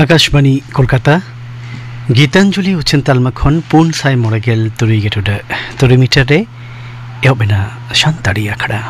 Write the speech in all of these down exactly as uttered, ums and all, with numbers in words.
ᱟᱠᱟᱥᱵᱟᱬᱤ ᱠᱳᱞᱠᱟᱛᱟ, ᱜᱤᱛᱟᱧᱡᱚᱞᱤ ᱩᱪᱷᱟᱹᱱ ᱛᱟᱞᱢᱟ ᱠᱷᱚᱱ ᱯᱩᱱ ᱥᱟᱭ ᱢᱚᱬᱮ ᱜᱮᱞ ᱛᱩᱨᱩᱭ ᱜᱮ ᱴᱩᱰᱟᱹᱜ ᱛᱩᱨᱩᱭ ᱢᱤᱴᱟᱨ ᱨᱮ ᱮᱦᱚᱵ ᱮᱱᱟ ᱥᱟᱱᱛᱟᱲᱤ ᱟᱠᱷᱲᱟ᱾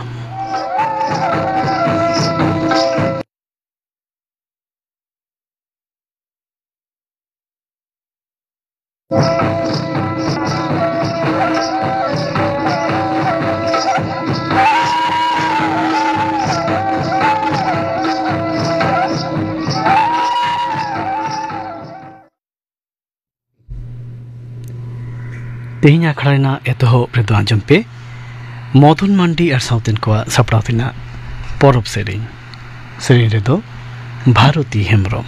ᱛᱮᱦᱮᱧ ᱟᱠᱷᱲᱟ ᱨᱮᱱᱟᱜ ᱮᱛᱚᱦᱚᱵ ᱨᱮᱫᱚ ᱟᱸᱡᱚᱢ ᱯᱮ ᱢᱚᱫᱚᱱ ᱢᱟᱱᱰᱤ ᱟᱨ ᱥᱟᱶᱛᱮᱱ ᱠᱚᱣᱟᱜ ᱥᱟᱯᱲᱟᱣ ᱛᱮᱱᱟᱜ ᱯᱚᱨᱚᱵᱽ ᱥᱮᱨᱮᱧ᱾ ᱥᱮᱨᱮᱧ ᱨᱮᱫᱚ ᱵᱷᱟᱨᱚᱛᱤ ᱦᱮᱢᱵᱨᱚᱢ᱾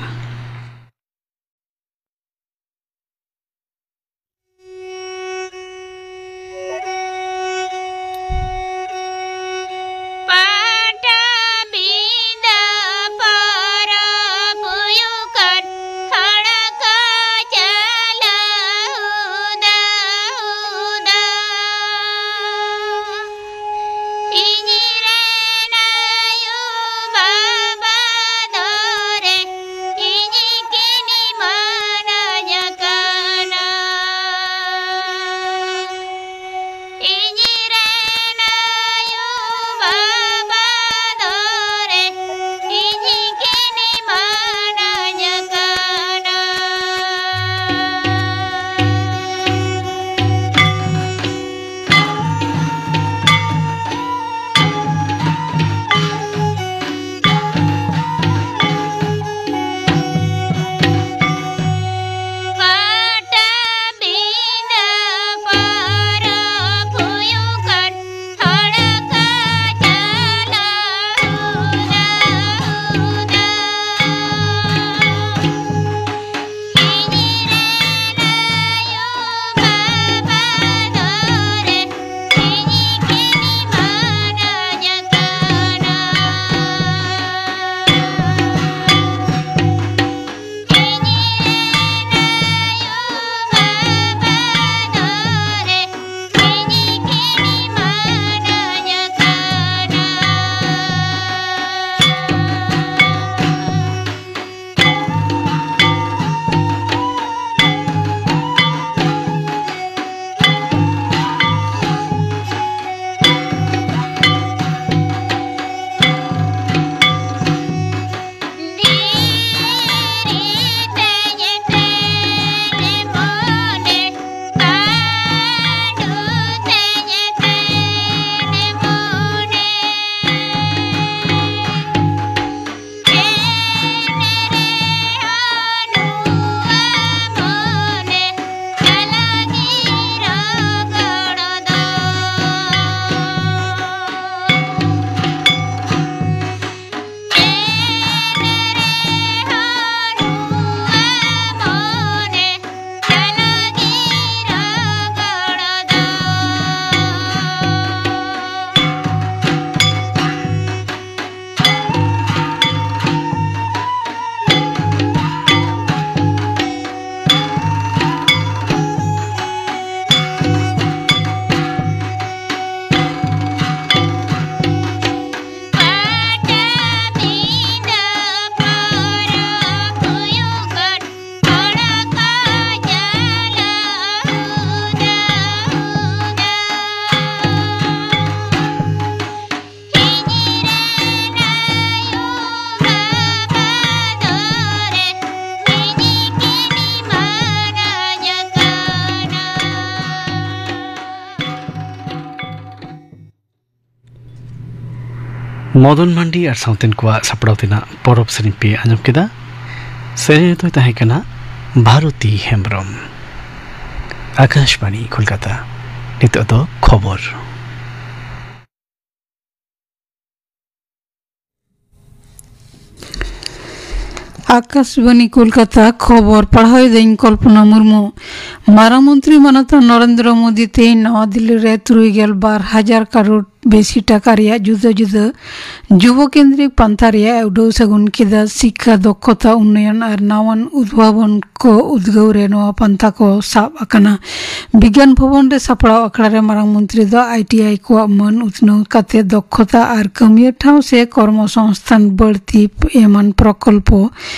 ᱢᱚᱫᱚᱱ ᱢᱟᱱᱰᱤ ᱟᱨ ᱥᱟᱶᱛᱮᱱ ᱠᱚᱣᱟᱜ ᱥᱟᱯᱲᱟᱣ ᱛᱮᱱᱟᱜ ᱯᱚᱨᱚᱵᱽ ᱥᱮᱨᱮᱧ ᱯᱮ ᱟᱸᱡᱚᱢ ᱠᱮᱫᱟ᱾ ᱥᱮᱨᱮᱧ ᱨᱮᱫᱚᱭ ᱛᱟᱦᱮᱸ ᱠᱟᱱᱟ ᱵᱷᱟᱨᱚᱛᱤ ᱦᱮᱢᱵᱽᱨᱚᱢ᱾ ᱟᱠᱟᱥᱵᱟᱬᱤ ᱠᱳᱞᱠᱟᱛᱟ᱾ ᱱᱤᱛᱚᱜ ᱫᱚ ᱠᱷᱚᱵᱚᱨ᱾ ᱟᱠᱟᱥᱵᱟᱬᱤ ᱠᱳᱞᱠᱟᱛᱟ, ᱠᱷᱚᱵᱚᱨ ᱯᱟᱲᱦᱟᱣ ᱮᱫᱟᱹᱧ ᱠᱚᱞᱯᱚᱱᱟ ᱢᱩᱨᱢᱩ᱾ ᱢᱟᱨᱟᱝ ᱢᱚᱱᱛᱨᱤ ᱢᱟᱱᱚᱛᱟᱱ ᱱᱚᱨᱮᱱᱫᱨᱚ ᱢᱳᱫᱤ ᱛᱮᱦᱮᱧ ᱱᱟᱣᱟ ᱫᱤᱞᱞᱤ ᱨᱮ ᱛᱩᱨᱩᱭ ᱜᱮᱞ ᱵᱟᱨ ᱦᱟᱡᱟᱨ ᱠᱟᱨᱳᱲ ᱵᱮᱥᱤ ᱴᱟᱠᱟ ᱨᱮᱭᱟᱜ ᱡᱩᱫᱟᱹ ᱡᱩᱫᱟᱹ ᱡᱩᱵᱚ ᱠᱮᱱᱫᱨᱤᱠ ᱯᱟᱱᱛᱷᱟ ᱨᱮᱭᱟᱜ ᱮ ᱩᱰᱟᱹᱣ ᱥᱟᱹᱜᱩᱱ ᱠᱮᱫᱟ᱾ ᱥᱤᱠᱠᱷᱟ ᱫᱚᱠᱠᱷᱚᱛᱟ ᱩᱱᱱᱚᱭᱚᱱ ᱟᱨ ᱱᱟᱣᱟᱱ ᱩᱫᱵᱷᱟᱵᱚᱱ ᱠᱚ ᱩᱫᱽᱜᱟᱹᱣ ᱨᱮ ᱱᱚᱣᱟ ᱯᱟᱱᱛᱷᱟ ᱠᱚ ᱥᱟᱵ ᱟᱠᱟᱱᱟ᱾ ᱵᱤᱜᱽᱜᱟᱱ ᱵᱷᱚᱵᱚᱱ ᱨᱮ ᱥᱟᱯᱲᱟᱣ ᱟᱠᱷᱲᱟ ᱨᱮ ᱢᱟᱨᱟᱝ ᱢᱚᱱᱛᱨᱤ ᱫᱚ ᱟᱭ ᱴᱤ ᱟᱭ ᱠᱚᱣᱟᱜ ᱢᱟᱹᱱ ᱩᱛᱱᱟᱹᱣ ᱠᱟᱛᱮ ᱫᱚᱠᱠᱷᱚᱛᱟ ᱟᱨ ᱠᱟᱹᱢᱤᱭᱟᱹ ᱴᱷᱟᱶ ᱥᱮ ᱠᱚᱨᱢᱚ ᱥᱚᱝᱥᱛᱷᱟᱱ ᱵᱟᱹᱲᱛᱤ ᱮᱢᱟᱱ ᱯᱨᱚᱠᱚᱞᱯᱚ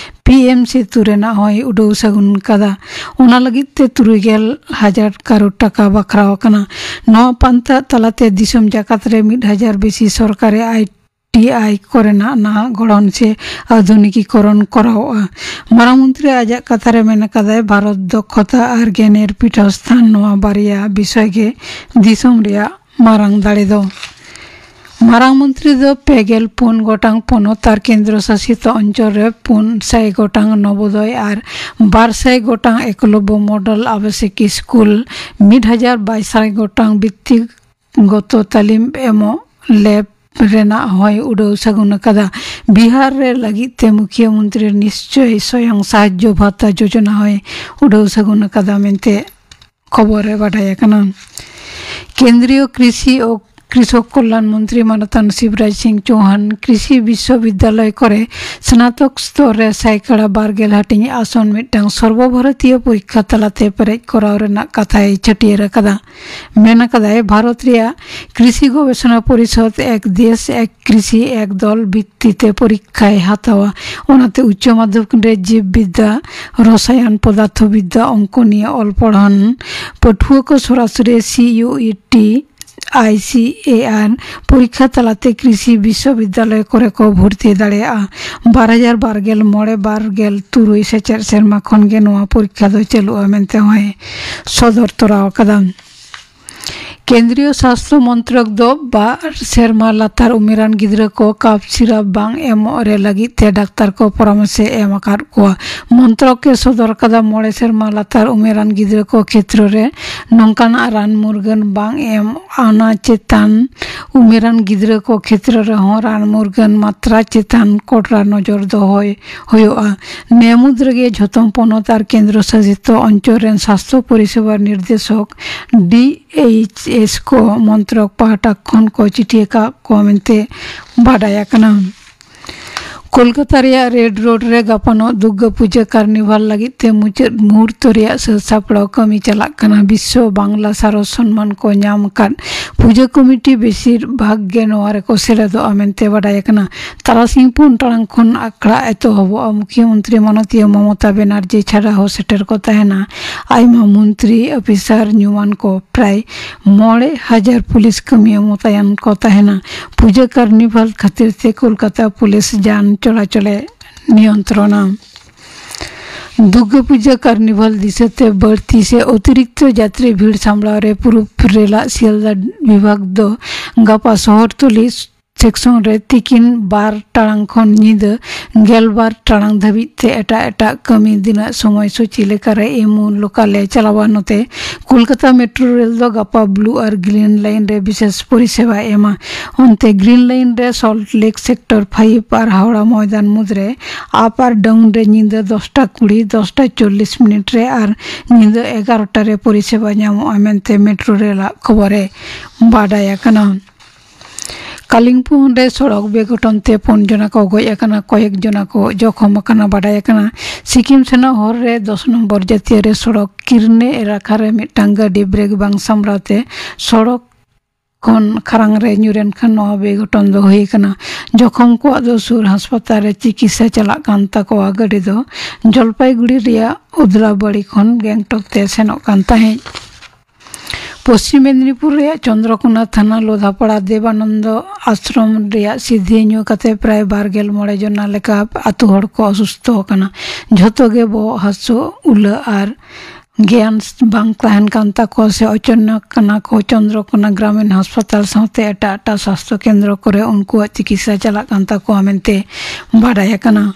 ᱯᱤ ᱮᱢ ᱥᱮᱛᱩ ᱨᱮᱱᱟᱜ ᱦᱚᱸᱭ ᱩᱰᱟᱹᱣ ᱥᱟᱹᱜᱩᱱ ᱠᱟᱫᱟ᱾ ᱚᱱᱟ ᱞᱟᱹᱜᱤᱫ ᱛᱮ ᱛᱩᱨᱩᱭ ᱜᱮᱞ ᱦᱟᱡᱟᱨ ᱠᱟᱨᱳᱲ ᱴᱟᱠᱟ ᱵᱟᱠᱷᱨᱟᱣ ᱟᱠᱟᱱᱟ᱾ ᱱᱚᱣᱟ ᱯᱟᱱᱛᱷᱟ ᱛᱟᱞᱟᱛᱮ ᱫᱤᱥᱚᱢ ᱡᱟᱠᱟᱛ ᱨᱮ ᱢᱤᱫ ᱦᱟᱡᱟᱨ ᱵᱮᱥᱤ ᱥᱚᱨᱠᱟᱨᱤ ᱟᱭ ᱴᱤ ᱟᱭ ᱠᱚᱨᱮᱱᱟᱜ ᱱᱟᱦᱟᱜ ᱜᱚᱲᱦᱚᱱ ᱥᱮ ᱟᱫᱷᱩᱱᱤᱠᱤᱠᱚᱨᱚᱱ ᱠᱚᱨᱟᱣᱚᱜᱼᱟ᱾ ᱢᱟᱨᱟᱝ ᱢᱚᱱᱛᱨᱤ ᱟᱡᱟᱜ ᱠᱟᱛᱷᱟ ᱨᱮ ᱢᱮᱱ ᱟᱠᱟᱫᱟᱭ, ᱵᱷᱟᱨᱚᱛ ᱫᱚᱠᱠᱷᱚᱛᱟ ᱟᱨ ᱜᱮᱱᱮᱨ ᱯᱤᱴᱷᱟᱹᱥᱛᱷᱟᱱ ᱱᱚᱣᱟ ᱵᱟᱨᱭᱟ ᱵᱤᱥᱚᱭ ᱜᱮ ᱫᱤᱥᱚᱢ ᱨᱮᱭᱟᱜ ᱢᱟᱨᱟᱝ ᱫᱟᱲᱮ ᱫᱚ᱾ ᱢᱟᱨᱟᱝ ᱢᱚᱱᱛᱨᱤ ᱫᱚ ᱯᱮ ᱜᱮᱞ ᱯᱩᱱ ᱜᱚᱴᱟᱝ ᱯᱚᱱᱚᱛ ᱟᱨ ᱠᱮᱱᱫᱨᱚ ᱥᱟᱥᱤᱛ ᱚᱧᱪᱚᱞ ᱨᱮ ᱯᱩᱱ ᱥᱟᱭ ᱜᱚᱴᱟᱝ ᱱᱚᱵᱳᱫᱚᱭ ᱟᱨ ᱵᱟᱨ ᱥᱟᱭ ᱜᱚᱴᱟᱝ ᱮᱠᱞᱚᱵᱽᱵᱚ ᱢᱚᱰᱮᱞ ᱟᱵᱟᱥᱤᱠ ᱥᱠᱩᱞ, ᱢᱤᱫ ᱦᱟᱡᱟᱨ ᱵᱟᱭ ᱥᱟᱭ ᱜᱚᱴᱟᱝ ᱵᱤᱛᱛᱤ ᱜᱚᱛᱚ ᱛᱟᱹᱞᱤᱢ ᱮᱢᱚᱜ ᱞᱮᱵ ᱨᱮᱱᱟᱜ ᱦᱚᱸᱭ ᱩᱰᱟᱹᱣ ᱥᱟᱹᱜᱩᱱ ᱟᱠᱟᱫᱟ᱾ ᱵᱤᱦᱟᱨ ᱨᱮ ᱞᱟᱹᱜᱤᱫ ᱛᱮ ᱢᱩᱠᱷᱭᱟᱹ ᱢᱚᱱᱛᱨᱤ ᱱᱤᱥᱪᱚᱭ ᱥᱚᱭᱚᱝ ᱥᱟᱦᱟᱡᱽᱡᱚ ᱵᱷᱟᱛᱟ ᱡᱳᱡᱚᱱᱟ ᱦᱚᱸᱭ ᱩᱰᱟᱹᱣ ᱥᱟᱹᱜᱩᱱ ᱟᱠᱟᱫᱟ ᱢᱮᱱᱛᱮ ᱠᱷᱚᱵᱚᱨ ᱨᱮ ᱵᱟᱰᱟᱭ ᱟᱠᱟᱱᱟ᱾ ᱠᱮᱱᱫᱨᱤᱭᱚ ᱠᱨᱤᱥᱤ ᱚ ᱠᱨᱤᱥᱚᱠ ᱠᱚᱞᱭᱟᱱ ᱢᱚᱱᱛᱨᱤ ᱢᱟᱱᱚᱛᱟᱱ ᱥᱤᱵᱨᱟᱡᱽ ᱥᱤᱝ ᱪᱳᱦᱟᱱ ᱠᱨᱤᱥᱤ ᱵᱤᱥᱥᱚᱵᱤᱫᱽᱫᱟᱞᱚᱭ ᱠᱚᱨᱮ ᱥᱱᱟᱛᱚᱠ ᱥᱛᱚᱨ ᱨᱮ ᱥᱟᱭᱠᱟᱲᱟ ᱵᱟᱨ ᱜᱮᱞ ᱦᱟᱹᱴᱤᱧ ᱟᱥᱚᱱ ᱢᱤᱫᱴᱟᱝ ᱥᱚᱨᱵᱚᱵᱷᱟᱨᱚᱛᱤᱭᱚ ᱯᱚᱨᱤᱠᱠᱷᱟ ᱛᱟᱞᱟᱛᱮ ᱯᱮᱨᱮᱡ ᱠᱚᱨᱟᱣ ᱨᱮᱱᱟᱜ ᱠᱟᱛᱷᱟᱭ ᱪᱷᱟᱹᱴᱭᱟᱹᱨ ᱟᱠᱟᱫᱟ᱾ ᱢᱮᱱ ᱟᱠᱟᱫᱟᱭ, ᱵᱷᱟᱨᱚᱛ ᱨᱮᱭᱟᱜ ᱠᱨᱤᱥᱤ ᱜᱚᱵᱮᱥᱚᱱᱟ ᱯᱚᱨᱤᱥᱚᱫᱽ ᱮᱠ ᱫᱮᱥ ᱮᱠ ᱠᱨᱤᱥᱤ ᱮᱠ ᱫᱚᱞ ᱵᱷᱤᱛᱛᱤ ᱛᱮ ᱯᱚᱨᱤᱠᱠᱷᱟᱭ ᱦᱟᱛᱟᱣᱟ᱾ ᱚᱱᱟᱛᱮ ᱩᱪᱪᱚ ᱢᱟᱫᱽᱫᱷᱚᱢᱤᱠ ᱨᱮ ᱡᱤᱵᱽ ᱵᱤᱫᱽᱫᱟ, ᱨᱚᱥᱟᱭᱚᱱ, ᱯᱚᱫᱟᱨᱛᱷᱚ ᱵᱤᱫᱽᱫᱟ, ᱚᱝᱠᱚ ᱱᱤᱭᱮ ᱚᱞ ᱯᱟᱲᱦᱟᱱ ᱯᱟᱹᱴᱷᱩᱣᱟᱹ ᱠᱚ ᱥᱚᱨᱟᱥᱚᱨᱤ ᱥᱤ ᱭᱩ ᱤ ᱴᱤ, ᱟᱭ ᱥᱤ ᱮ ᱟᱨ ᱯᱚᱨᱤᱠᱠᱷᱟ ᱛᱟᱞᱟᱛᱮ ᱠᱨᱤᱥᱤ ᱵᱤᱥᱥᱚᱵᱤᱫᱽᱫᱟᱞᱚᱭ ᱠᱚᱨᱮ ᱠᱚ ᱵᱷᱚᱨᱛᱤ ᱫᱟᱲᱮᱭᱟᱜᱼᱟ᱾ ᱵᱟᱨ ᱦᱟᱡᱟᱨ ᱵᱟᱨ ᱜᱮᱞ ᱢᱚᱬᱮ ᱵᱟᱨ ᱜᱮᱞ ᱛᱩᱨᱩᱭ ᱥᱮᱪᱮᱫ ᱥᱮᱨᱢᱟ ᱠᱷᱚᱱ ᱜᱮ ᱱᱚᱣᱟ ᱯᱚᱨᱤᱠᱠᱷᱟ ᱫᱚ ᱪᱟᱹᱞᱩᱜᱼᱟ ᱢᱮᱱᱛᱮ ᱦᱚᱸᱭ ᱥᱚᱫᱚᱨ ᱛᱚᱨᱟᱣ ᱟᱠᱟᱫᱟ᱾ ᱠᱮᱱᱫᱨᱤᱭᱚ ᱥᱟᱥᱛᱷᱚ ᱢᱚᱱᱛᱨᱚᱠ ᱫᱚ ᱵᱟᱨ ᱥᱮᱨᱢᱟ ᱞᱟᱛᱟᱨ ᱩᱢᱮᱨᱟᱱ ᱜᱤᱫᱽᱨᱟᱹ ᱠᱚ ᱠᱟᱯ ᱥᱤᱨᱟᱯ ᱵᱟᱝ ᱮᱢᱚᱜ ᱨᱮ ᱞᱟᱹᱜᱤᱫ ᱛᱮ ᱰᱟᱠᱛᱟᱨ ᱠᱚ ᱯᱚᱨᱟᱢᱚᱨᱥᱮ ᱮᱢ ᱟᱠᱟᱫ ᱠᱚᱣᱟ᱾ ᱢᱚᱱᱛᱨᱚᱠ ᱮ ᱥᱚᱫᱚᱨ ᱠᱟᱫᱟ, ᱢᱚᱬᱮ ᱥᱮᱨᱢᱟ ᱞᱟᱛᱟᱨ ᱩᱢᱮᱨᱟᱱ ᱜᱤᱫᱽᱨᱟᱹ ᱠᱚ ᱠᱷᱮᱛᱨᱚ ᱨᱮ ᱱᱚᱝᱠᱟᱱᱟᱜ ᱨᱟᱱ ᱢᱩᱨᱜᱟᱹᱱ ᱵᱟᱝ ᱮᱢ, ᱚᱱᱟ ᱪᱮᱛᱟᱱ ᱩᱢᱮᱨᱟᱱ ᱜᱤᱫᱽᱨᱟᱹ ᱠᱚ ᱠᱷᱮᱛᱨᱚ ᱨᱮᱦᱚᱸ ᱨᱟᱱ ᱢᱩᱨᱜᱟᱹᱱ ᱢᱟᱛᱨᱟ ᱪᱮᱛᱟᱱ ᱠᱚᱴᱨᱟ ᱱᱚᱡᱚᱨ ᱫᱚᱦᱚᱭ ᱦᱩᱭᱩᱜᱼᱟ᱾ ᱱᱤᱭᱟᱹ ᱢᱩᱫᱽ ᱨᱮᱜᱮ ᱡᱷᱚᱛᱚᱢ ᱯᱚᱱᱚᱛ ᱟᱨ ᱠᱮᱱᱫᱨᱚ ᱥᱟᱥᱤᱛ ᱚᱧᱪᱚᱞ ᱨᱮᱱ ᱥᱟᱥᱛᱷᱚ ᱯᱚᱨᱤᱥᱮᱵᱟ ᱱᱤᱨᱫᱮᱥᱚᱠ, ᱰᱤ ᱮᱭᱤᱪ ᱮᱥ, ᱠᱚ ᱢᱚᱱᱛᱨᱚᱠ ᱯᱟᱦᱴᱟ ᱠᱷᱚᱱ ᱠᱚ ᱪᱤᱴᱷᱤ ᱟᱠᱟᱫ ᱠᱚᱣᱟ ᱢᱮᱱᱛᱮ ᱵᱟᱰᱟᱭ ᱟᱠᱟᱱᱟ᱾ ᱠᱳᱞᱠᱟᱛᱟ ᱨᱮᱭᱟᱜ ᱨᱮᱰ ᱨᱳᱰ ᱨᱮ ᱜᱟᱯᱟᱱᱚᱜ ᱫᱩᱨᱜᱟ ᱯᱩᱡᱟᱹ ᱠᱟᱨᱱᱤᱵᱷᱟᱞ ᱞᱟᱹᱜᱤᱫ ᱛᱮ ᱢᱩᱪᱟᱹᱫ ᱢᱩᱦᱩᱨᱛᱚ ᱨᱮᱭᱟᱜ ᱥᱟᱹᱛ ᱥᱟᱯᱲᱟᱣ ᱠᱟᱹᱢᱤ ᱪᱟᱞᱟᱜ ᱠᱟᱱᱟ᱾ ᱵᱤᱥᱥᱚ ᱵᱟᱝᱞᱟ ᱥᱟᱨᱚᱫ ᱥᱚᱱᱢᱟᱱ ᱠᱚ ᱧᱟᱢ ᱟᱠᱟᱫ ᱯᱩᱡᱟᱹ ᱠᱚᱢᱤᱴᱤ ᱵᱮᱥᱤᱨ ᱵᱷᱟᱜᱽ ᱜᱮ ᱱᱚᱣᱟ ᱨᱮᱠᱚ ᱥᱮᱞᱮᱫᱚᱜᱼᱟ ᱢᱮᱱᱛᱮ ᱵᱟᱰᱟᱭ ᱟᱠᱟᱱᱟ᱾ ᱛᱟᱨᱟᱥᱤᱧ ᱯᱩᱱ ᱴᱟᱲᱟᱝ ᱠᱷᱚᱱ ᱟᱠᱷᱲᱟ ᱮᱛᱚᱦᱚᱵᱚᱜᱼᱟ᱾ ᱢᱩᱠᱷᱭᱚᱢᱚᱱᱛᱨᱤ ᱢᱟᱱᱚᱛᱤᱭᱟᱹ ᱢᱚᱢᱚᱛᱟ ᱵᱮᱱᱟᱨᱡᱤ ᱪᱷᱟᱰᱟ ᱦᱚᱸ ᱥᱮᱴᱮᱨ ᱠᱚ ᱛᱟᱦᱮᱱᱟ᱾ ᱟᱭᱢᱟ ᱢᱚᱱᱛᱨᱤ, ᱚᱯᱷᱤᱥᱟᱨ ᱧᱩᱢᱟᱱ ᱠᱚ ᱯᱨᱟᱭ ᱢᱚᱬᱮ ᱦᱟᱡᱟᱨ ᱯᱩᱞᱤᱥ ᱠᱟᱹᱢᱤᱭᱟᱹ ᱢᱚᱛᱟᱭᱟᱱ ᱠᱚ ᱛᱟᱦᱮᱱᱟ᱾ ᱯᱩᱡᱟᱹ ᱠᱟᱨᱱᱤᱵᱷᱟᱞ ᱠᱷᱟᱹᱛᱤᱨ ᱛᱮ ᱠᱳᱞᱠᱟᱛᱟ ᱯᱩᱞᱤᱥ ᱡᱟᱱ ᱪᱚᱞᱟᱪᱚᱞᱮ ᱱᱤᱭᱚᱱᱛᱨᱚᱱᱟ᱾ ᱫᱩᱨᱜᱟᱹ ᱯᱩᱡᱟᱹ ᱠᱟᱨᱱᱤᱵᱷᱟᱞ ᱫᱤᱥᱟᱹᱛᱮ ᱵᱟᱹᱲᱛᱤ ᱥᱮ ᱚᱛᱤᱨᱤᱠᱛᱚ ᱡᱟᱛᱨᱤ ᱵᱷᱤᱲ ᱥᱟᱢᱵᱲᱟᱣ ᱨᱮ ᱯᱩᱨᱩᱵ ᱨᱮᱞᱟᱜ ᱥᱤᱭᱟᱞᱫᱟ ᱵᱤᱵᱷᱟᱜᱽ ᱫᱚ ᱜᱟᱯᱟ ᱥᱚᱦᱚᱨᱛᱚᱞᱤ ᱥᱮᱠᱥᱚᱱ ᱨᱮ ᱛᱤᱠᱤᱱ ᱵᱟᱨ ᱴᱟᱲᱟᱝ ᱠᱷᱚᱱ ᱧᱤᱫᱟᱹ ᱜᱮᱞ ᱵᱟᱨ ᱴᱟᱲᱟᱝ ᱫᱷᱟᱹᱵᱤᱡ ᱛᱮ ᱮᱴᱟᱜ ᱮᱴᱟᱜ ᱠᱟᱹᱢᱤ ᱫᱤᱱᱟᱜ ᱥᱚᱢᱚᱭ ᱥᱩᱪᱤ ᱞᱮᱠᱟᱨᱮ ᱮᱢᱩᱱ ᱞᱳᱠᱟᱞᱮ ᱪᱟᱞᱟᱣᱟ᱾ ᱱᱚᱛᱮ ᱠᱳᱞᱠᱟᱛᱟ ᱢᱮᱴᱨᱳ ᱨᱮᱞ ᱫᱚ ᱜᱟᱯᱟ ᱵᱞᱩ ᱟᱨ ᱜᱨᱤᱱ ᱞᱟᱭᱤᱱ ᱨᱮ ᱵᱤᱥᱮᱥ ᱯᱚᱨᱤᱥᱮᱵᱟ ᱮᱢᱟ᱾ ᱚᱱᱛᱮ ᱜᱨᱤᱱ ᱞᱟᱭᱤᱱ ᱨᱮ ᱥᱚᱞᱴ ᱞᱮᱠ ᱥᱮᱠᱴᱚᱨ ᱯᱷᱟᱭᱤᱵᱷ ᱟᱨ ᱦᱟᱣᱲᱟ ᱢᱚᱭᱫᱟᱱ ᱢᱩᱫᱽᱨᱮ ᱟᱯ ᱟᱨ ᱰᱟᱣᱩᱱ ᱨᱮ ᱧᱤᱫᱟᱹ ᱫᱚᱥᱴᱟ ᱠᱩᱲᱤ, ᱫᱚᱥᱴᱟ ᱪᱚᱞᱞᱤᱥ ᱢᱤᱱᱤᱴ ᱨᱮ ᱟᱨ ᱧᱤᱫᱟᱹ ᱮᱜᱟᱨᱚᱴᱟ ᱨᱮ ᱯᱚᱨᱤᱥᱮᱵᱟ ᱧᱟᱢᱚᱜᱼᱟ ᱢᱮᱱᱛᱮ ᱢᱮᱴᱨᱳ ᱨᱮᱞᱟᱜ ᱠᱷᱚᱵᱚᱨᱮ ᱵᱟᱰᱟᱭ ᱟᱠᱟᱱᱟ᱾ ᱠᱟᱞᱤᱝᱯᱚᱝ ᱨᱮ ᱥᱚᱲᱚᱠ ᱵᱮᱜᱷᱚᱴᱚᱱ ᱛᱮ ᱯᱩᱱ ᱡᱚᱱᱟ ᱠᱚ ᱜᱚᱡ ᱟᱠᱟᱱᱟ, ᱠᱚᱭᱮᱠ ᱡᱚᱱᱟ ᱠᱚ ᱡᱚᱠᱷᱚᱢ ᱟᱠᱟᱱᱟ᱾ ᱵᱟᱰᱟᱭ ᱟᱠᱟᱱᱟ, ᱥᱤᱠᱤᱢ ᱥᱮᱱᱚᱜ ᱦᱚᱨ ᱨᱮ ᱫᱚᱥ ᱱᱚᱢᱵᱚᱨ ᱡᱟᱹᱛᱤᱭᱟᱹ ᱨᱮ ᱥᱚᱲᱚᱠ ᱠᱤᱨᱱᱮ ᱮᱞᱟᱠᱟ ᱨᱮ ᱢᱤᱫᱴᱟᱝ ᱜᱟᱹᱰᱤ ᱵᱨᱮᱠ ᱵᱟᱝ ᱥᱟᱢᱵᱲᱟᱣ ᱛᱮ ᱥᱚᱲᱚᱠ ᱠᱷᱚᱱ ᱠᱷᱟᱨᱟᱝ ᱨᱮ ᱧᱩᱨᱮᱱ ᱠᱷᱟᱱ ᱱᱚᱣᱟ ᱵᱮᱜᱷᱚᱴᱚᱱ ᱫᱚ ᱦᱩᱭ ᱟᱠᱟᱱᱟ᱾ ᱡᱚᱠᱷᱚᱢ ᱠᱚᱣᱟᱜ ᱫᱚ ᱥᱩᱨ ᱦᱟᱥᱯᱟᱛᱟᱞ ᱨᱮ ᱪᱤᱠᱤᱛᱥᱟ ᱪᱟᱞᱟᱜ ᱠᱟᱱ ᱛᱟᱠᱚᱣᱟ᱾ ᱜᱟᱹᱰᱤ ᱫᱚ ᱡᱚᱞᱯᱟᱭᱜᱩᱲᱤ ᱨᱮᱭᱟᱜ ᱩᱫᱽᱞᱟᱵᱟᱲᱤ ᱠᱷᱚᱱ ᱜᱮᱝᱴᱚᱠ ᱛᱮ ᱥᱮᱱᱚᱜ ᱠᱟᱱ ᱛᱟᱦᱮᱸᱫ᱾ ᱯᱚᱥᱪᱤᱢ ᱢᱮᱫᱽᱱᱤᱯᱩᱨ ᱨᱮᱭᱟᱜ ᱪᱚᱱᱫᱨᱚᱠᱳᱱᱟ ᱛᱷᱟᱱᱟ ᱞᱳᱫᱷᱟᱯᱟᱲᱟ ᱫᱮᱵᱟᱱᱚᱱᱫᱚ ᱟᱥᱨᱚᱢ ᱨᱮᱭᱟᱜ ᱥᱤᱫᱷᱤ ᱧᱩ ᱠᱟᱛᱮ ᱯᱨᱟᱭ ᱵᱟᱨ ᱜᱮᱞ ᱢᱚᱬᱮ ᱡᱚᱱᱟ ᱞᱮᱠᱟ ᱟᱹᱛᱩ ᱦᱚᱲ ᱠᱚ ᱚᱥᱩᱥᱛᱷᱚ ᱟᱠᱟᱱᱟ᱾ ᱡᱷᱚᱛᱚ ᱜᱮ ᱵᱚᱦᱚᱜ ᱦᱟᱹᱥᱩ, ᱩᱞᱟᱹ ᱟᱨ ᱜᱮᱭᱟᱱ ᱵᱟᱝ ᱛᱟᱦᱮᱱ ᱠᱟᱱ ᱛᱟᱠᱚᱣᱟ ᱥᱮ ᱚᱪᱚᱱᱱᱚ ᱠᱟᱱᱟ ᱠᱚ, ᱪᱚᱱᱫᱨᱚᱠᱳᱱᱟ ᱜᱨᱟᱢᱤᱱ ᱦᱟᱥᱯᱟᱛᱟᱞ ᱥᱟᱶᱛᱮ ᱮᱴᱟᱜ ᱮᱴᱟᱜ ᱥᱟᱥᱛᱷᱚ ᱠᱮᱱᱫᱨᱚ ᱠᱚᱨᱮ ᱩᱱᱠᱩᱣᱟᱜ ᱪᱤᱠᱤᱛᱥᱟ ᱪᱟᱞᱟᱜ ᱠᱟᱱ ᱛᱟᱠᱚᱣᱟ ᱢᱮᱱᱛᱮ ᱵᱟᱰᱟᱭ ᱟᱠᱟᱱᱟ᱾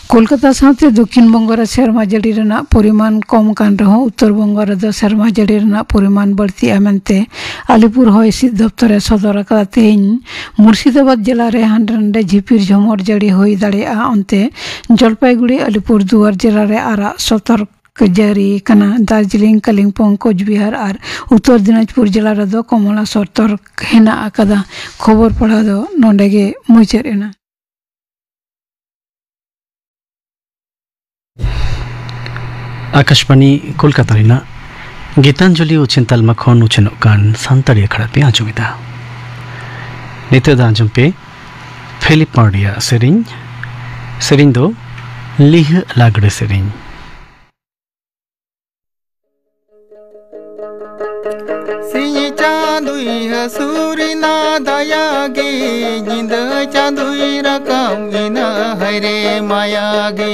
ᱠᱳᱞᱠᱟᱛᱟ ᱥᱟᱶᱛᱮ ᱫᱚᱠᱠᱷᱤᱱ ᱵᱚᱝᱜᱚ ᱨᱮ ᱥᱮᱨᱢᱟ ᱡᱟᱹᱲᱤ ᱨᱮᱱᱟᱜ ᱯᱚᱨᱤᱢᱟᱱ ᱠᱚᱢ ᱠᱟᱱ ᱨᱮᱦᱚᱸ, ᱩᱛᱛᱚᱨ ᱵᱚᱝᱜᱚ ᱨᱮᱫᱚ ᱥᱮᱨᱢᱟ ᱡᱟᱹᱲᱤ ᱨᱮᱱᱟᱜ ᱯᱚᱨᱤᱢᱟᱱ ᱵᱟᱹᱲᱛᱤᱜᱼᱟ ᱢᱮᱱᱛᱮ ᱟᱞᱤᱯᱩᱨ ᱦᱚᱭ ᱦᱤᱸᱥᱤᱫ ᱫᱚᱯᱛᱚᱨ ᱮ ᱥᱚᱫᱚᱨ ᱟᱠᱟᱫᱟ᱾ ᱛᱮᱦᱮᱧ ᱢᱩᱨᱥᱤᱫᱟᱵᱟᱫᱽ ᱡᱮᱞᱟ ᱨᱮ ᱦᱟᱸᱰᱮ ᱱᱟᱰᱮ ᱡᱷᱤᱯᱤᱨ ᱡᱷᱚᱢᱚᱨ ᱡᱟᱹᱲᱤ ᱦᱩᱭ ᱫᱟᱲᱮᱭᱟᱜᱼᱟ᱾ ᱚᱱᱛᱮ ᱡᱚᱞᱯᱟᱭᱜᱩᱲᱤ, ᱟᱞᱤᱯᱩᱨ ᱫᱩᱣᱟᱨ ᱡᱮᱞᱟ ᱨᱮ ᱟᱨᱟᱜ ᱥᱚᱛᱚᱨᱠ ᱡᱟᱹᱨᱤ ᱠᱟᱱᱟ᱾ ᱫᱟᱨᱡᱤᱞᱤᱝ, ᱠᱟᱞᱤᱢᱯᱚᱝ, ᱠᱳᱪᱵᱤᱦᱟᱨ ᱟᱨ ᱩᱛᱛᱚᱨ ᱫᱤᱱᱟᱡᱽᱯᱩᱨ ᱡᱮᱞᱟ ᱨᱮᱫᱚ ᱠᱚᱢᱚᱞᱟ ᱥᱚᱛᱚᱨᱠ ᱦᱮᱱᱟᱜ ᱟᱠᱟᱫᱟ᱾ ᱠᱷᱚᱵᱚᱨ ᱯᱟᱲᱦᱟᱣ ᱫᱚ ᱱᱚᱰᱮ ᱜᱮ ᱢᱩᱪᱟᱹᱫ ᱮᱱᱟ᱾ ᱟᱠᱟᱥᱵᱟᱱᱤ ᱠᱳᱞᱠᱟᱛᱟ ᱨᱮᱱᱟᱜ ᱜᱤᱛᱟᱧᱡᱚᱞᱤ ᱩᱪᱷᱟᱹᱱ ᱛᱟᱞᱢᱟ ᱠᱷᱚᱱ ᱩᱪᱷᱟᱹᱱᱚᱜ ᱠᱟᱱ ᱥᱟᱱᱛᱟᱲᱤ ᱟᱠᱷᱲᱟ ᱯᱮ ᱟᱸᱡᱚᱢ ᱮᱫᱟ᱾ ᱱᱤᱛᱚᱜ ᱫᱚ ᱟᱸᱡᱚᱢ ᱯᱮ ᱯᱷᱤᱞᱤᱯ ᱢᱟᱨᱰᱤᱭᱟᱜ ᱥᱮᱨᱮᱧ᱾ ᱥᱮᱨᱮᱧ ᱫᱚ ᱞᱤᱦᱟᱹ ᱞᱟᱜᱽᱲᱮ ᱥᱮᱨᱮᱧ᱾ ᱥᱤᱧ ᱪᱟᱸᱫᱚᱭ ᱦᱟᱹᱥᱩᱨ ᱮᱱᱟ ᱫᱟᱭᱟ ᱜᱮ, ᱧᱤᱫᱟᱹ ᱪᱟᱸᱫᱚᱭ ᱨᱟᱠᱟᱵ ᱮᱱᱟ ᱦᱟᱭ ᱨᱮ ᱢᱟᱭᱟ ᱜᱮ᱾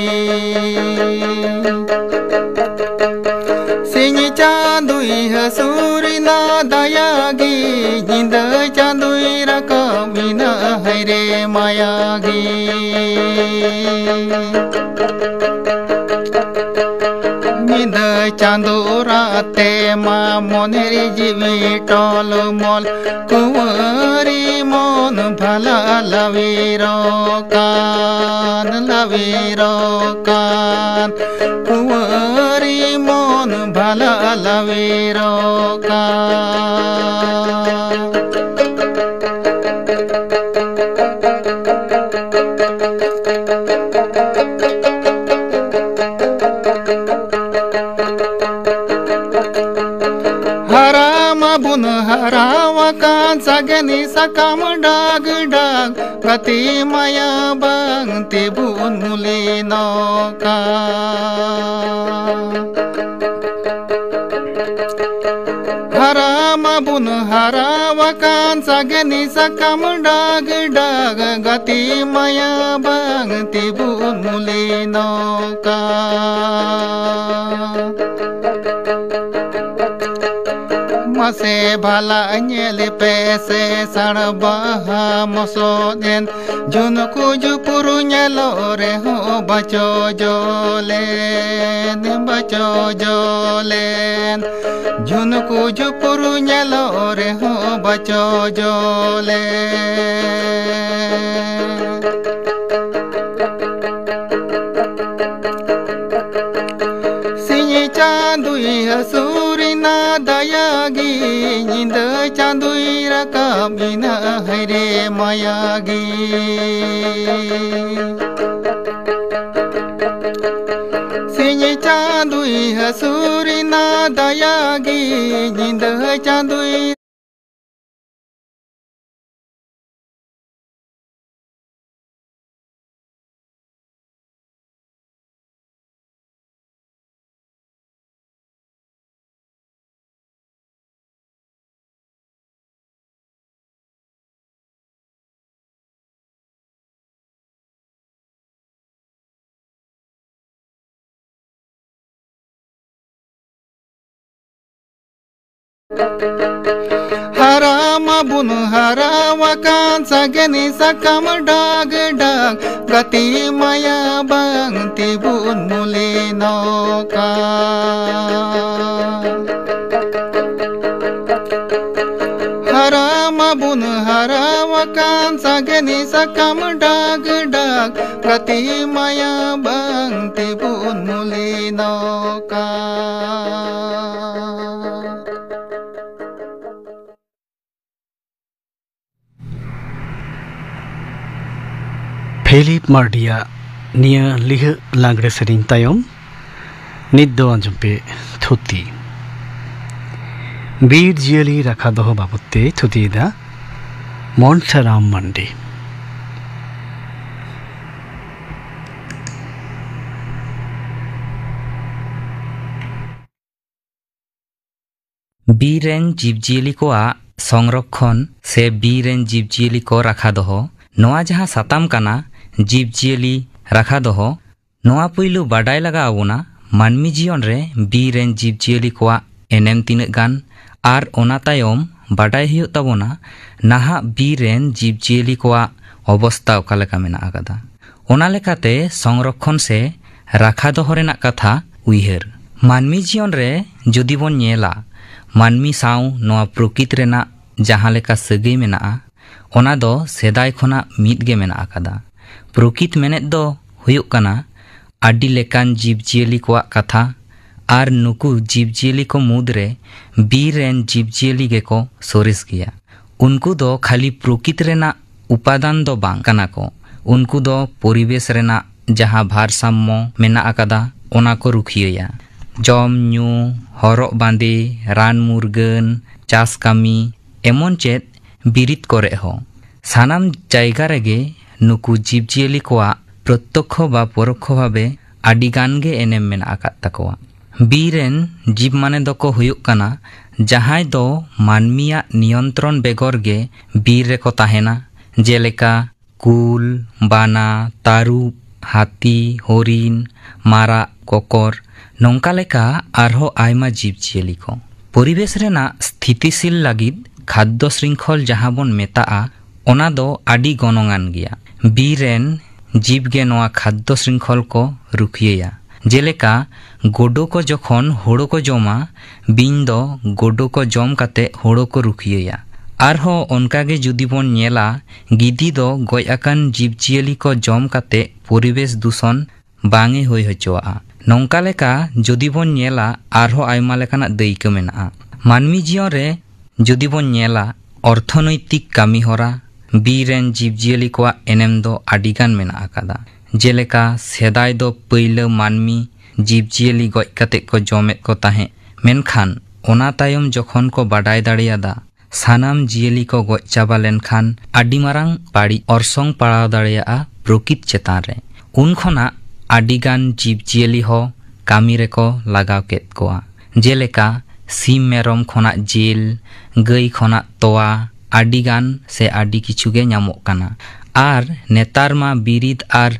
ᱥᱤᱧ ᱪᱟᱸᱫᱚᱭ ᱦᱟᱹᱥᱩᱨ ᱮᱱᱟ ᱫᱟᱭᱟ ᱜᱮ, ᱧᱤᱫᱟᱹ ᱪᱟᱸᱫᱚᱭ ᱨᱟᱠᱟᱵ ᱮᱱᱟ ᱦᱟᱭ ᱨᱮ ᱢᱟᱭᱟ ᱜᱮ᱾ ᱧᱤᱫᱟᱹ ᱪᱟᱸᱫᱚ ᱨᱟᱜ ᱛᱮ ᱢᱟ ᱢᱚᱱᱮ ᱨᱮ ᱡᱤᱣᱤ ᱴᱚᱞᱢᱚᱞ, ᱠᱩᱸᱣᱟᱹᱨᱤ ᱢᱚᱱ ᱵᱷᱟᱞᱟ ᱞᱟᱣᱤᱨᱚᱜ ᱠᱟᱱ, ᱞᱟᱣᱤᱨᱚᱜ ᱠᱟᱱ, ᱠᱩᱸᱣᱟᱹᱨᱤ ᱢᱚᱱ ᱵᱷᱟᱞᱟ ᱞᱟᱣᱤᱨᱚᱜ ᱠᱟᱱ᱾ ᱦᱟᱨᱟ ᱢᱟᱵᱚᱱ ᱦᱟᱨᱟᱣᱟᱠᱟᱱ, ᱥᱟᱜᱮᱱ ᱥᱟᱠᱟᱢ ᱰᱟᱜᱽ ᱰᱟᱜᱽ, ᱜᱟᱛᱮ ᱢᱟᱭᱟ ᱵᱟᱝ ᱛᱮᱵᱚᱱ ᱢᱩᱞᱤᱱᱚᱜ ᱠᱟᱱ᱾ ᱦᱟᱨᱟ ᱢᱟᱵᱚᱱ ᱦᱟᱨᱟᱣᱟᱠᱟᱱ, ᱥᱟᱜᱮᱱ ᱥᱟᱠᱟᱢ ᱰᱟᱜᱽ ᱰᱟᱜᱽ, ᱜᱟᱛᱮ ᱢᱟᱭᱟ ᱵᱟᱝ ᱛᱮᱵᱚᱱ ᱢᱩᱞᱤᱱᱚᱜ ᱠᱟᱱ᱾ ᱢᱟᱥᱮ ᱵᱷᱟᱞᱟ ᱧᱮᱞ ᱯᱮ ᱥᱮ ᱥᱟᱬ ᱵᱟᱦᱟ ᱢᱚᱥᱚᱫ ᱮᱱ, ᱡᱷᱩᱱᱠᱩ ᱡᱷᱩᱯᱩᱨ ᱧᱮᱞᱚᱜ ᱨᱮᱦᱚᱸ ᱵᱟᱪᱚ ᱡᱚᱞᱮᱱ, ᱵᱟᱪᱚ ᱡᱚᱞᱮᱱ, ᱡᱷᱩᱱᱠᱩ ᱡᱷᱩᱯᱩᱨ ᱧᱮᱞᱚᱜ ᱨᱮᱦᱚᱸ ᱵᱟᱪᱚ ᱡᱚᱞᱮᱱ᱾ ᱥᱤᱧ ᱪᱟᱸᱫᱚᱭ ᱦᱟᱹᱥᱩᱨ ᱮᱱᱟ ᱫᱟᱭᱟ ᱜᱮ, ᱧᱤᱫᱟᱹ ᱪᱟᱸᱫᱚᱭ ᱨᱟᱠᱟᱵ ᱮᱱᱟ ᱦᱟᱭᱨᱮ ᱢᱟᱭᱟ ᱜᱮ᱾ ᱥᱤᱧ ᱪᱟᱸᱫᱚᱭ ᱦᱟᱹᱥᱩᱨ ᱮᱱᱟ ᱫᱟᱭᱟ ᱜᱮ, ᱧᱤᱫᱟᱹ ᱪᱟᱸᱫᱚᱭ ᱦᱟᱨᱟ ᱢᱟᱵᱚᱱ ᱦᱟᱨᱟᱣᱟᱠᱟᱱ, ᱥᱟᱜᱮᱱ ᱥᱟᱠᱟᱢ ᱰᱟᱜᱽ ᱰᱟᱜᱽ, ᱜᱟᱛᱮ ᱢᱟᱭᱟ ᱵᱟᱝ ᱛᱮᱵᱚᱱ ᱢᱩᱞᱤ ᱱᱚᱠᱟ᱾ ᱦᱟᱨᱟ ᱢᱟᱵᱚᱱ ᱦᱟᱨᱟᱣᱟᱠᱟᱱ, ᱥᱟᱜᱮᱱ ᱥᱟᱠᱟᱢ ᱰᱟᱜᱽ ᱰᱟᱜᱽ, ᱜᱟᱛᱮ ᱢᱟᱭᱟ ᱵᱟᱝ ᱛᱮᱵᱚᱱ ᱢᱩᱞᱤ ᱱᱚᱠᱟ᱾ ᱯᱷᱤᱞᱤᱯ ᱢᱟᱨᱰᱤᱭᱟᱜ ᱱᱤᱭᱟᱹ ᱞᱤᱦᱟᱹᱜ ᱞᱟᱜᱽᱲᱮ ᱥᱮᱨᱮᱧ ᱛᱟᱭᱚᱢ ᱱᱤᱛ ᱫᱚ ᱟᱸᱡᱚᱢ ᱯᱮ ᱛᱷᱩᱛᱤ᱾ ᱵᱤᱨ ᱡᱤᱭᱟᱹᱞᱤ ᱨᱟᱠᱷᱟ ᱫᱚᱦᱚ ᱵᱟᱵᱚᱫ ᱛᱮ ᱛᱷᱩᱛᱤᱭᱮᱫᱟ ᱢᱚᱱᱥᱟᱨᱟᱢ ᱢᱟᱱᱰᱤ᱾ ᱵᱤᱨ ᱨᱮᱱ ᱡᱤᱵᱽᱡᱤᱭᱟᱹᱞᱤ ᱠᱚᱣᱟᱜ ᱥᱚᱝᱨᱚᱠᱷᱚᱱ ᱥᱮ ᱵᱤᱨ ᱨᱮᱱ ᱡᱤᱵᱽᱡᱤᱭᱟᱹᱞᱤ ᱠᱚ ᱨᱟᱠᱷᱟ ᱫᱚᱦᱚ, ᱱᱚᱣᱟ ᱡᱟᱦᱟᱸ ᱥᱟᱛᱟᱢ ᱠᱟᱱᱟ, ᱡᱤᱵᱽᱡᱤᱭᱟᱹᱞᱤ ᱨᱟᱠᱷᱟ ᱫᱚᱦᱚ, ᱱᱚᱣᱟ ᱯᱩᱭᱞᱩ ᱵᱟᱰᱟᱭ ᱞᱟᱜᱟᱣ ᱟᱵᱚᱱᱟ ᱢᱟᱹᱱᱢᱤ ᱡᱤᱭᱚᱱ ᱨᱮ ᱵᱤᱨ ᱨᱮᱱ ᱡᱤᱵᱽᱡᱤᱭᱟᱹᱞᱤ ᱠᱚᱣᱟᱜ ᱮᱱᱮᱢ ᱛᱤᱱᱟᱹᱜ ᱜᱟᱱ, ᱟᱨ ᱚᱱᱟ ᱛᱟᱭᱚᱢ ᱵᱟᱰᱟᱭ ᱦᱩᱭᱩᱜ ᱛᱟᱵᱚᱱᱟ ᱱᱟᱦᱟᱜ ᱵᱤᱨ ᱨᱮᱱ ᱡᱤᱵᱽᱡᱤᱭᱟᱹᱞᱤ ᱠᱚᱣᱟᱜ ᱚᱵᱚᱥᱛᱟ ᱚᱠᱟ ᱞᱮᱠᱟ ᱢᱮᱱᱟᱜ ᱟᱠᱟᱫᱟ᱾ ᱚᱱᱟ ᱞᱮᱠᱟᱛᱮ ᱥᱚᱝᱨᱚᱠᱷᱚᱱ ᱥᱮ ᱨᱟᱠᱷᱟ ᱫᱚᱦᱚ ᱨᱮᱱᱟᱜ ᱠᱟᱛᱷᱟ ᱩᱭᱦᱟᱹᱨ᱾ ᱢᱟᱹᱱᱢᱤ ᱡᱤᱭᱚᱱ ᱨᱮ ᱡᱩᱫᱤ ᱵᱚᱱ ᱧᱮᱞᱟ, ᱢᱟᱹᱱᱢᱤ ᱥᱟᱶ ᱱᱚᱣᱟ ᱯᱨᱚᱠᱤᱛ ᱨᱮᱱᱟᱜ ᱡᱟᱦᱟᱸ ᱞᱮᱠᱟ ᱥᱟᱹᱜᱟᱹᱭ ᱢᱮᱱᱟᱜᱼᱟ, ᱚᱱᱟ ᱫᱚ ᱥᱮᱫᱟᱭ ᱠᱷᱚᱱᱟᱜ ᱢᱤᱫ ᱜᱮ ᱢᱮᱱᱟᱜ ᱟᱠᱟᱫᱟ᱾ ᱯᱨᱚᱠᱤᱛ ᱢᱮᱱᱮᱫ ᱫᱚ ᱦᱩᱭᱩᱜ ᱠᱟᱱᱟ ᱟᱹᱰᱤ ᱞᱮᱠᱟᱱ ᱡᱤᱵᱽᱡᱤᱭᱟᱹᱞᱤ ᱠᱚᱣᱟᱜ ᱠᱟᱛᱷᱟ, ᱟᱨ ᱱᱩᱠᱩ ᱡᱤᱵᱽᱡᱤᱭᱟᱹᱞᱤ ᱠᱚ ᱢᱩᱫᱽᱨᱮ ᱵᱤᱨ ᱨᱮᱱ ᱡᱤᱵᱽᱡᱤᱭᱟᱹᱞᱤ ᱜᱮᱠᱚ ᱥᱚᱨᱮᱥ ᱜᱮᱭᱟ᱾ ᱩᱱᱠᱩ ᱫᱚ ᱠᱷᱟᱹᱞᱤ ᱯᱨᱚᱠᱤᱛ ᱨᱮᱱᱟᱜ ᱩᱯᱟᱫᱟᱱ ᱫᱚ ᱵᱟᱝ ᱠᱟᱱᱟ ᱠᱚ, ᱩᱱᱠᱩ ᱫᱚ ᱯᱚᱨᱤᱵᱮᱥ ᱨᱮᱱᱟᱜ ᱡᱟᱦᱟᱸ ᱵᱷᱟᱨᱥᱟᱢᱢᱚ ᱢᱮᱱᱟᱜ ᱟᱠᱟᱫᱟ, ᱚᱱᱟ ᱠᱚ ᱨᱩᱠᱷᱤᱭᱟᱹᱭᱟ᱾ ᱡᱚᱢ ᱧᱩ, ᱦᱚᱨᱚᱜ ᱵᱟᱸᱫᱮ, ᱨᱟᱱ ᱢᱩᱨᱜᱟᱹᱱ, ᱪᱟᱥ ᱠᱟᱹᱢᱤ, ᱮᱢᱚᱱ ᱪᱮᱫ ᱵᱤᱨᱤᱫ ᱠᱚᱨᱮ ᱦᱚᱸ᱾ ᱥᱟᱱᱟᱢ ᱡᱟᱭᱜᱟ ᱨᱮᱜᱮ ᱱᱩᱠᱩ ᱡᱤᱵᱽᱡᱤᱭᱟᱹᱞᱤ ᱠᱚᱣᱟᱜ ᱯᱨᱚᱛᱛᱚᱠᱠᱷᱚ ᱵᱟ ᱯᱚᱨᱚᱠᱠᱷᱚ ᱵᱷᱟᱵᱮ ᱟᱹᱰᱤ ᱜᱟᱱ ᱜᱮ ᱮᱱᱮᱢ ᱢᱮᱱᱟᱜ ᱟᱠᱟᱫ ᱛᱟᱠᱚᱣᱟ᱾ ᱵᱤᱨ ᱨᱮᱱ ᱡᱤᱵᱽ ᱢᱟᱱᱮ ᱫᱚᱠᱚ ᱦᱩᱭᱩᱜ ᱠᱟᱱᱟ ᱡᱟᱦᱟᱸᱭ ᱫᱚ ᱢᱟᱹᱱᱢᱤᱭᱟᱜ ᱱᱤᱭᱚᱱᱛᱨᱚᱱ ᱵᱮᱜᱚᱨ ᱜᱮ ᱵᱤᱨ ᱨᱮᱠᱚ ᱛᱟᱦᱮᱱᱟ, ᱡᱮᱞᱮᱠᱟ ᱠᱩᱞ, ᱵᱟᱱᱟ, ᱛᱟᱹᱨᱩᱵ, ᱦᱟᱹᱛᱤ, ᱦᱚᱨᱤᱱ, ᱢᱟᱨᱟᱜ, ᱠᱚᱠᱚᱨ, ᱱᱚᱝᱠᱟ ᱞᱮᱠᱟ ᱟᱨᱦᱚᱸ ᱟᱭᱢᱟ ᱡᱤᱵᱽᱡᱤᱭᱟᱹᱞᱤ ᱠᱚ᱾ ᱯᱚᱨᱤᱵᱮᱥ ᱨᱮᱱᱟᱜ ᱥᱛᱷᱤᱛᱤᱥᱤᱞ ᱞᱟᱹᱜᱤᱫ ᱠᱷᱟᱫᱽᱫᱚ ᱥᱨᱤᱝᱠᱷᱚᱞ ᱡᱟᱦᱟᱸ ᱵᱚᱱ ᱢᱮᱛᱟᱜᱼᱟ, ᱚᱱᱟ ᱫᱚ ᱟᱹᱰᱤ ᱜᱚᱱᱚᱝᱟᱱ ᱜᱮᱭᱟ᱾ ᱵᱤᱨ ᱨᱮᱱ ᱡᱤᱵᱽ ᱜᱮ ᱱᱚᱣᱟ ᱠᱷᱟᱫᱽᱫᱚ ᱥᱨᱤᱝᱠᱷᱚᱞ ᱠᱚ ᱨᱩᱠᱷᱤᱭᱟᱹᱭᱟ᱾ ᱡᱮᱞᱮᱠᱟ, ᱜᱳᱰᱳ ᱠᱚ ᱡᱚᱠᱷᱚᱱ ᱦᱳᱲᱳ ᱠᱚ ᱡᱚᱢᱟ, ᱵᱤᱧ ᱫᱚ ᱜᱳᱰᱳ ᱠᱚ ᱡᱚᱢ ᱠᱟᱛᱮ ᱦᱳᱲᱳ ᱠᱚ ᱨᱩᱠᱷᱤᱭᱟᱹᱭᱟ᱾ ᱟᱨᱦᱚᱸ ᱚᱱᱠᱟ ᱜᱮ ᱡᱩᱫᱤ ᱵᱚᱱ ᱧᱮᱞᱟ, ᱜᱤᱫᱤ ᱫᱚ ᱜᱚᱡ ᱟᱠᱟᱱ ᱡᱤᱵᱽᱡᱤᱭᱟᱹᱞᱤ ᱠᱚ ᱡᱚᱢ ᱠᱟᱛᱮ ᱯᱚᱨᱤᱵᱮᱥ ᱫᱩᱥᱚᱱ ᱵᱟᱝ ᱮ ᱦᱩᱭ ᱦᱚᱪᱚᱣᱟᱜᱼᱟ᱾ ᱱᱚᱝᱠᱟ ᱞᱮᱠᱟ ᱡᱩᱫᱤ ᱵᱚᱱ ᱧᱮᱞᱟ, ᱟᱨᱦᱚᱸ ᱟᱭᱢᱟ ᱞᱮᱠᱟᱱᱟᱜ ᱫᱟᱹᱭᱠᱟᱹ ᱢᱮᱱᱟᱜᱼᱟ᱾ ᱢᱟᱹᱱᱢᱤ ᱡᱤᱭᱚᱱ ᱨᱮ ᱡᱩᱫᱤ ᱵᱚᱱ ᱧᱮᱞᱟ, ᱚᱨᱛᱷᱚᱱᱳᱭᱛᱤᱠ ᱠᱟᱹᱢᱤ ᱦᱚᱨᱟ, ᱵᱤᱨ ᱨᱮᱱ ᱡᱤᱵᱽᱡᱤᱭᱟᱹᱞᱤ ᱠᱚᱣᱟᱜ ᱮᱱᱮᱢ ᱫᱚ ᱟᱹᱰᱤ ᱜᱟᱱ ᱢᱮᱱᱟᱜ ᱟᱠᱟᱫᱟ᱾ ᱡᱮᱞᱮᱠᱟ, ᱥᱮᱫᱟᱭ ᱫᱚ ᱯᱟᱹᱭᱞᱟᱹ ᱢᱟᱹᱱᱢᱤ ᱡᱤᱵᱽᱡᱤᱭᱟᱹᱞᱤ ᱜᱚᱡ ᱠᱟᱛᱮ ᱠᱚ ᱡᱚᱢᱮᱫ ᱠᱚ ᱛᱟᱦᱮᱸᱫ, ᱢᱮᱱᱠᱷᱟᱱ ᱚᱱᱟ ᱛᱟᱭᱚᱢ ᱡᱚᱠᱷᱚᱱ ᱠᱚ ᱵᱟᱰᱟᱭ ᱫᱟᱲᱮᱭᱟᱫᱟ ᱥᱟᱱᱟᱢ ᱡᱤᱭᱟᱹᱞᱤ ᱠᱚ ᱜᱚᱡ ᱪᱟᱵᱟ ᱞᱮᱱᱠᱷᱟᱱ ᱟᱹᱰᱤ ᱢᱟᱨᱟᱝ ᱵᱟᱹᱲᱤᱡ ᱚᱨᱥᱚᱝ ᱯᱟᱲᱟᱣ ᱫᱟᱲᱮᱭᱟᱜᱼᱟ ᱯᱨᱚᱠᱤᱛ ᱪᱮᱛᱟᱱ ᱨᱮ, ᱩᱱ ᱠᱷᱚᱱᱟᱜ ᱟᱹᱰᱤ ᱜᱟᱱ ᱡᱤᱵᱽᱡᱤᱭᱟᱹᱞᱤ ᱦᱚᱸ ᱠᱟᱹᱢᱤ ᱨᱮᱠᱚ ᱞᱟᱜᱟᱣ ᱠᱮᱫ ᱠᱚᱣᱟ᱾ ᱡᱮᱞᱮᱠᱟ, ᱥᱤᱢ ᱢᱮᱨᱚᱢ ᱠᱷᱚᱱᱟᱜ ᱡᱤᱞ, ᱜᱟᱹᱭ ᱠᱷᱚᱱᱟᱜ ᱛᱚᱣᱟ, ᱟᱹᱰᱤ ᱜᱟᱱ ᱥᱮ ᱟᱹᱰᱤ ᱠᱤᱪᱷᱩ ᱜᱮ ᱧᱟᱢᱚᱜ ᱠᱟᱱᱟ᱾ ᱟᱨ ᱱᱮᱛᱟᱨ ᱢᱟ ᱵᱤᱨᱤᱫ ᱟᱨ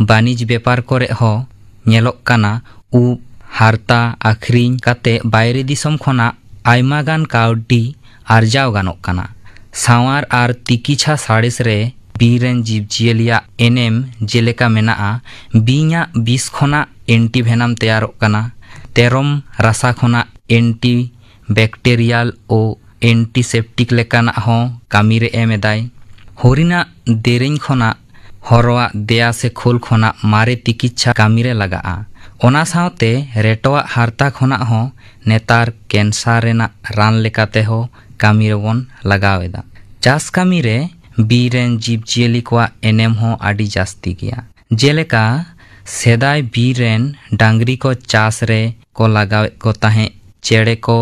ᱵᱟᱹᱱᱤᱡᱽ ᱵᱮᱯᱟᱨ ᱠᱚᱨᱮ ᱦᱚᱸ ᱧᱮᱞᱚᱜ ᱠᱟᱱᱟ, ᱩᱵ, ᱦᱟᱨᱛᱟ ᱟᱹᱠᱷᱨᱤᱧ ᱠᱟᱛᱮ ᱵᱟᱭᱨᱮ ᱫᱤᱥᱚᱢ ᱠᱷᱚᱱᱟᱜ ᱟᱭᱢᱟ ᱜᱟᱱ ᱠᱟᱹᱣᱰᱤ ᱟᱨᱡᱟᱣ ᱜᱟᱱᱚᱜ ᱠᱟᱱᱟ᱾ ᱥᱟᱶᱟᱨ ᱟᱨ ᱛᱤᱠᱤᱪᱷᱟ ᱥᱟᱬᱮᱥ ᱨᱮ ᱵᱤᱨ ᱨᱮᱱ ᱡᱤᱵᱽᱡᱤᱭᱟᱹᱞᱤᱭᱟᱜ ᱮᱱᱮᱢ ᱡᱮᱞᱮᱠᱟ ᱢᱮᱱᱟᱜᱼᱟ, ᱵᱤᱧᱟᱜ ᱵᱤᱥ ᱠᱷᱚᱱᱟᱜ ᱮᱱᱴᱤ ᱵᱷᱮᱱᱟᱢ ᱛᱮᱭᱟᱨᱚᱜ ᱠᱟᱱᱟ, ᱛᱮᱨᱚᱢ ᱨᱟᱥᱟ ᱠᱷᱚᱱᱟᱜ ᱮᱱᱴᱤ ᱵᱮᱠᱴᱮᱨᱤᱭᱟᱞ ᱳ ᱮᱱᱴᱤᱥᱮᱯᱴᱤᱠ ᱞᱮᱠᱟᱱᱟᱜ ᱦᱚᱸ ᱠᱟᱹᱢᱤ ᱨᱮ ᱮᱢ ᱮᱫᱟᱭ᱾ ᱦᱚᱨᱤᱱᱟᱜ ᱫᱮᱨᱮᱧ ᱠᱷᱚᱱᱟᱜ ᱦᱚᱨᱚᱣᱟᱜ ᱫᱮᱭᱟ ᱥᱮ ᱠᱷᱳᱞ ᱠᱷᱚᱱᱟᱜ ᱢᱟᱨᱮ ᱛᱤᱠᱤᱪᱷᱟ ᱠᱟᱹᱢᱤ ᱨᱮ ᱞᱟᱜᱟᱜᱼᱟ᱾ ᱚᱱᱟ ᱥᱟᱶᱛᱮ ᱨᱮᱴᱚᱣᱟᱜ ᱦᱟᱨᱛᱟ ᱠᱷᱚᱱᱟᱜ ᱦᱚᱸ ᱱᱮᱛᱟᱨ ᱠᱮᱱᱥᱟᱨ ᱨᱮᱱᱟᱜ ᱨᱟᱱ ᱞᱮᱠᱟᱛᱮ ᱦᱚᱸ ᱠᱟᱹᱢᱤ ᱨᱮᱵᱚᱱ ᱞᱟᱜᱟᱣ ᱮᱫᱟ᱾ ᱪᱟᱥ ᱠᱟᱹᱢᱤ ᱨᱮ ᱵᱤᱨ ᱨᱮᱱ ᱡᱤᱵᱽᱡᱤᱭᱟᱹᱞᱤ ᱠᱚᱣᱟᱜ ᱮᱱᱮᱢ ᱦᱚᱸ ᱟᱹᱰᱤ ᱡᱟᱹᱥᱛᱤ ᱜᱮᱭᱟ᱾ ᱡᱮᱞᱮᱠᱟ, ᱥᱮᱫᱟᱭ ᱵᱤᱨ ᱨᱮᱱ ᱰᱟᱝᱨᱤ ᱠᱚ ᱪᱟᱥ ᱨᱮ ᱠᱚ ᱞᱟᱜᱟᱣᱮᱫ ᱠᱚ ᱛᱟᱦᱮᱸᱫ᱾ ᱪᱮᱬᱮ ᱠᱚ,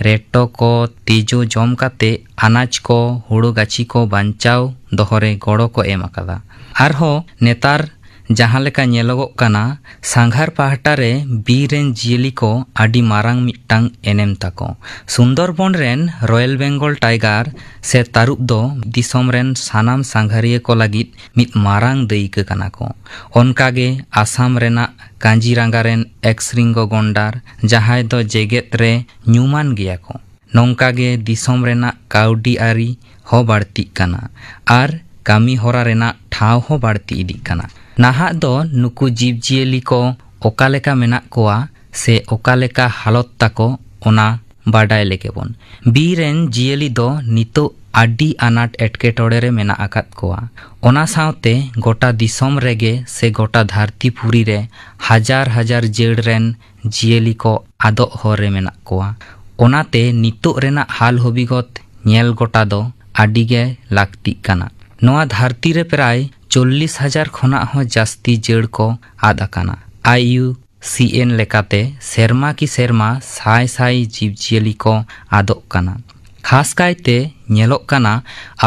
ᱨᱮᱴᱚ ᱠᱚ, ᱛᱤᱡᱩ ᱡᱚᱢ ᱠᱟᱛᱮ ᱟᱱᱟᱡ ᱠᱚ, ᱦᱩᱲᱩ ᱜᱟᱹᱪᱷᱤ ᱠᱚ ᱵᱟᱧᱪᱟᱣ ᱫᱚᱦᱚ ᱨᱮ ᱜᱚᱲᱚ ᱠᱚ ᱮᱢ ᱟᱠᱟᱫᱟ᱾ ᱟᱨᱦᱚᱸ ᱱᱮᱛᱟᱨ ᱡᱟᱦᱟᱸ ᱞᱮᱠᱟ ᱧᱮᱞᱚᱜᱚᱜ ᱠᱟᱱᱟ, ᱥᱟᱸᱜᱷᱟᱨ ᱯᱟᱦᱴᱟ ᱨᱮ ᱵᱤᱨ ᱨᱮᱱ ᱡᱤᱭᱟᱹᱞᱤ ᱠᱚ ᱟᱹᱰᱤ ᱢᱟᱨᱟᱝ ᱢᱤᱫᱴᱟᱝ ᱮᱱᱮᱢ ᱛᱟᱠᱚ᱾ ᱥᱩᱱᱫᱚᱨᱵᱚᱱ ᱨᱮᱱ ᱨᱚᱭᱮᱞ ᱵᱮᱝᱜᱚᱞ ᱴᱟᱭᱜᱟᱨ ᱥᱮ ᱛᱟᱹᱨᱩᱵ ᱫᱚ ᱫᱤᱥᱚᱢ ᱨᱮᱱ ᱥᱟᱱᱟᱢ ᱥᱟᱸᱜᱷᱟᱨᱤᱭᱟᱹ ᱠᱚ ᱞᱟᱹᱜᱤᱫ ᱢᱤᱫ ᱢᱟᱨᱟᱝ ᱫᱟᱹᱭᱠᱟᱹ ᱠᱟᱱᱟ ᱠᱚ᱾ ᱚᱱᱠᱟᱜᱮ ᱟᱥᱟᱢ ᱨᱮᱱᱟᱜ ᱠᱟᱧᱡᱤᱨᱟᱸᱜᱟ ᱨᱮᱱ ᱮᱠᱥᱨᱤᱝᱜᱚ ᱜᱚᱱᱰᱟᱨ, ᱡᱟᱦᱟᱸᱭ ᱫᱚ ᱡᱮᱜᱮᱛ ᱨᱮ ᱧᱩᱢᱟᱱ ᱜᱮᱭᱟ ᱠᱚ᱾ ᱱᱚᱝᱠᱟ ᱜᱮ ᱫᱤᱥᱚᱢ ᱨᱮᱱᱟᱜ ᱠᱟᱹᱣᱰᱤ ᱟᱹᱨᱤ ᱦᱚᱸ ᱵᱟᱹᱲᱛᱤᱜ ᱠᱟᱱᱟ ᱟᱨ ᱠᱟᱹᱢᱤ ᱦᱚᱨᱟ ᱨᱮᱱᱟᱜ ᱴᱷᱟᱶ ᱦᱚᱸ ᱵᱟᱹᱲᱛᱤ ᱤᱫᱤᱜ ᱠᱟᱱᱟ᱾ ᱱᱟᱦᱟᱜ ᱫᱚ ᱱᱩᱠᱩ ᱡᱤᱵᱽ ᱡᱤᱭᱟᱹᱞᱤ ᱠᱚ ᱚᱠᱟ ᱞᱮᱠᱟ ᱢᱮᱱᱟᱜ ᱠᱚᱣᱟ ᱥᱮ ᱚᱠᱟ ᱞᱮᱠᱟ ᱦᱟᱞᱚᱛ ᱛᱟᱠᱚ, ᱚᱱᱟ ᱵᱟᱰᱟᱭ ᱞᱮᱜᱮ ᱵᱚᱱ᱾ ᱵᱤᱨ ᱨᱮᱱ ᱡᱤᱭᱟᱹᱞᱤ ᱫᱚ ᱱᱤᱛᱚᱜ ᱟᱹᱰᱤ ᱟᱱᱟᱴ ᱮᱴᱠᱮᱴᱚᱬᱮ ᱨᱮ ᱢᱮᱱᱟᱜ ᱟᱠᱟᱫ ᱠᱚᱣᱟ᱾ ᱚᱱᱟ ᱥᱟᱶᱛᱮ ᱜᱚᱴᱟ ᱫᱤᱥᱚᱢ ᱨᱮᱜᱮ ᱥᱮ ᱜᱚᱴᱟ ᱫᱷᱟᱹᱨᱛᱤ ᱯᱩᱨᱤ ᱨᱮ ᱦᱟᱡᱟᱨ ᱦᱟᱡᱟᱨ ᱡᱟᱹᱲ ᱨᱮᱱ ᱡᱤᱭᱟᱹᱞᱤ ᱠᱚ ᱟᱫᱚᱜ ᱦᱚᱨ ᱨᱮ ᱢᱮᱱᱟᱜ ᱠᱚᱣᱟ᱾ ᱚᱱᱟᱛᱮ ᱱᱤᱛᱚᱜ ᱨᱮᱱᱟᱜ ᱦᱟᱞ ᱦᱚᱵᱤᱜᱚᱛ ᱧᱮᱞ ᱜᱚᱴᱟ ᱫᱚ ᱟᱹᱰᱤ ᱜᱮ ᱞᱟᱹᱠᱛᱤᱜ ᱠᱟᱱᱟ᱾ ᱱᱚᱣᱟ ᱫᱷᱟᱹᱨᱛᱤ ᱨᱮ ᱯᱨᱟᱭ ᱪᱚᱞᱞᱤᱥ ᱦᱟᱡᱟᱨ ᱠᱷᱚᱱᱟᱜ ᱦᱚᱸ ᱡᱟᱹᱥᱛᱤ ᱡᱟᱹᱲ ᱠᱚ ᱟᱫ ᱟᱠᱟᱱᱟ᱾ ᱟᱭ ᱤᱭᱩ ᱥᱤ ᱮᱱ ᱞᱮᱠᱟᱛᱮ ᱥᱮᱨᱢᱟ ᱠᱤ ᱥᱮᱨᱢᱟ ᱥᱟᱭ ᱥᱟᱭ ᱡᱤᱵᱽᱡᱤᱭᱟᱹᱞᱤ ᱠᱚ ᱟᱫᱚᱜ ᱠᱟᱱᱟ᱾ ᱠᱷᱟᱥ ᱠᱟᱭᱛᱮ ᱧᱮᱞᱚᱜ ᱠᱟᱱᱟ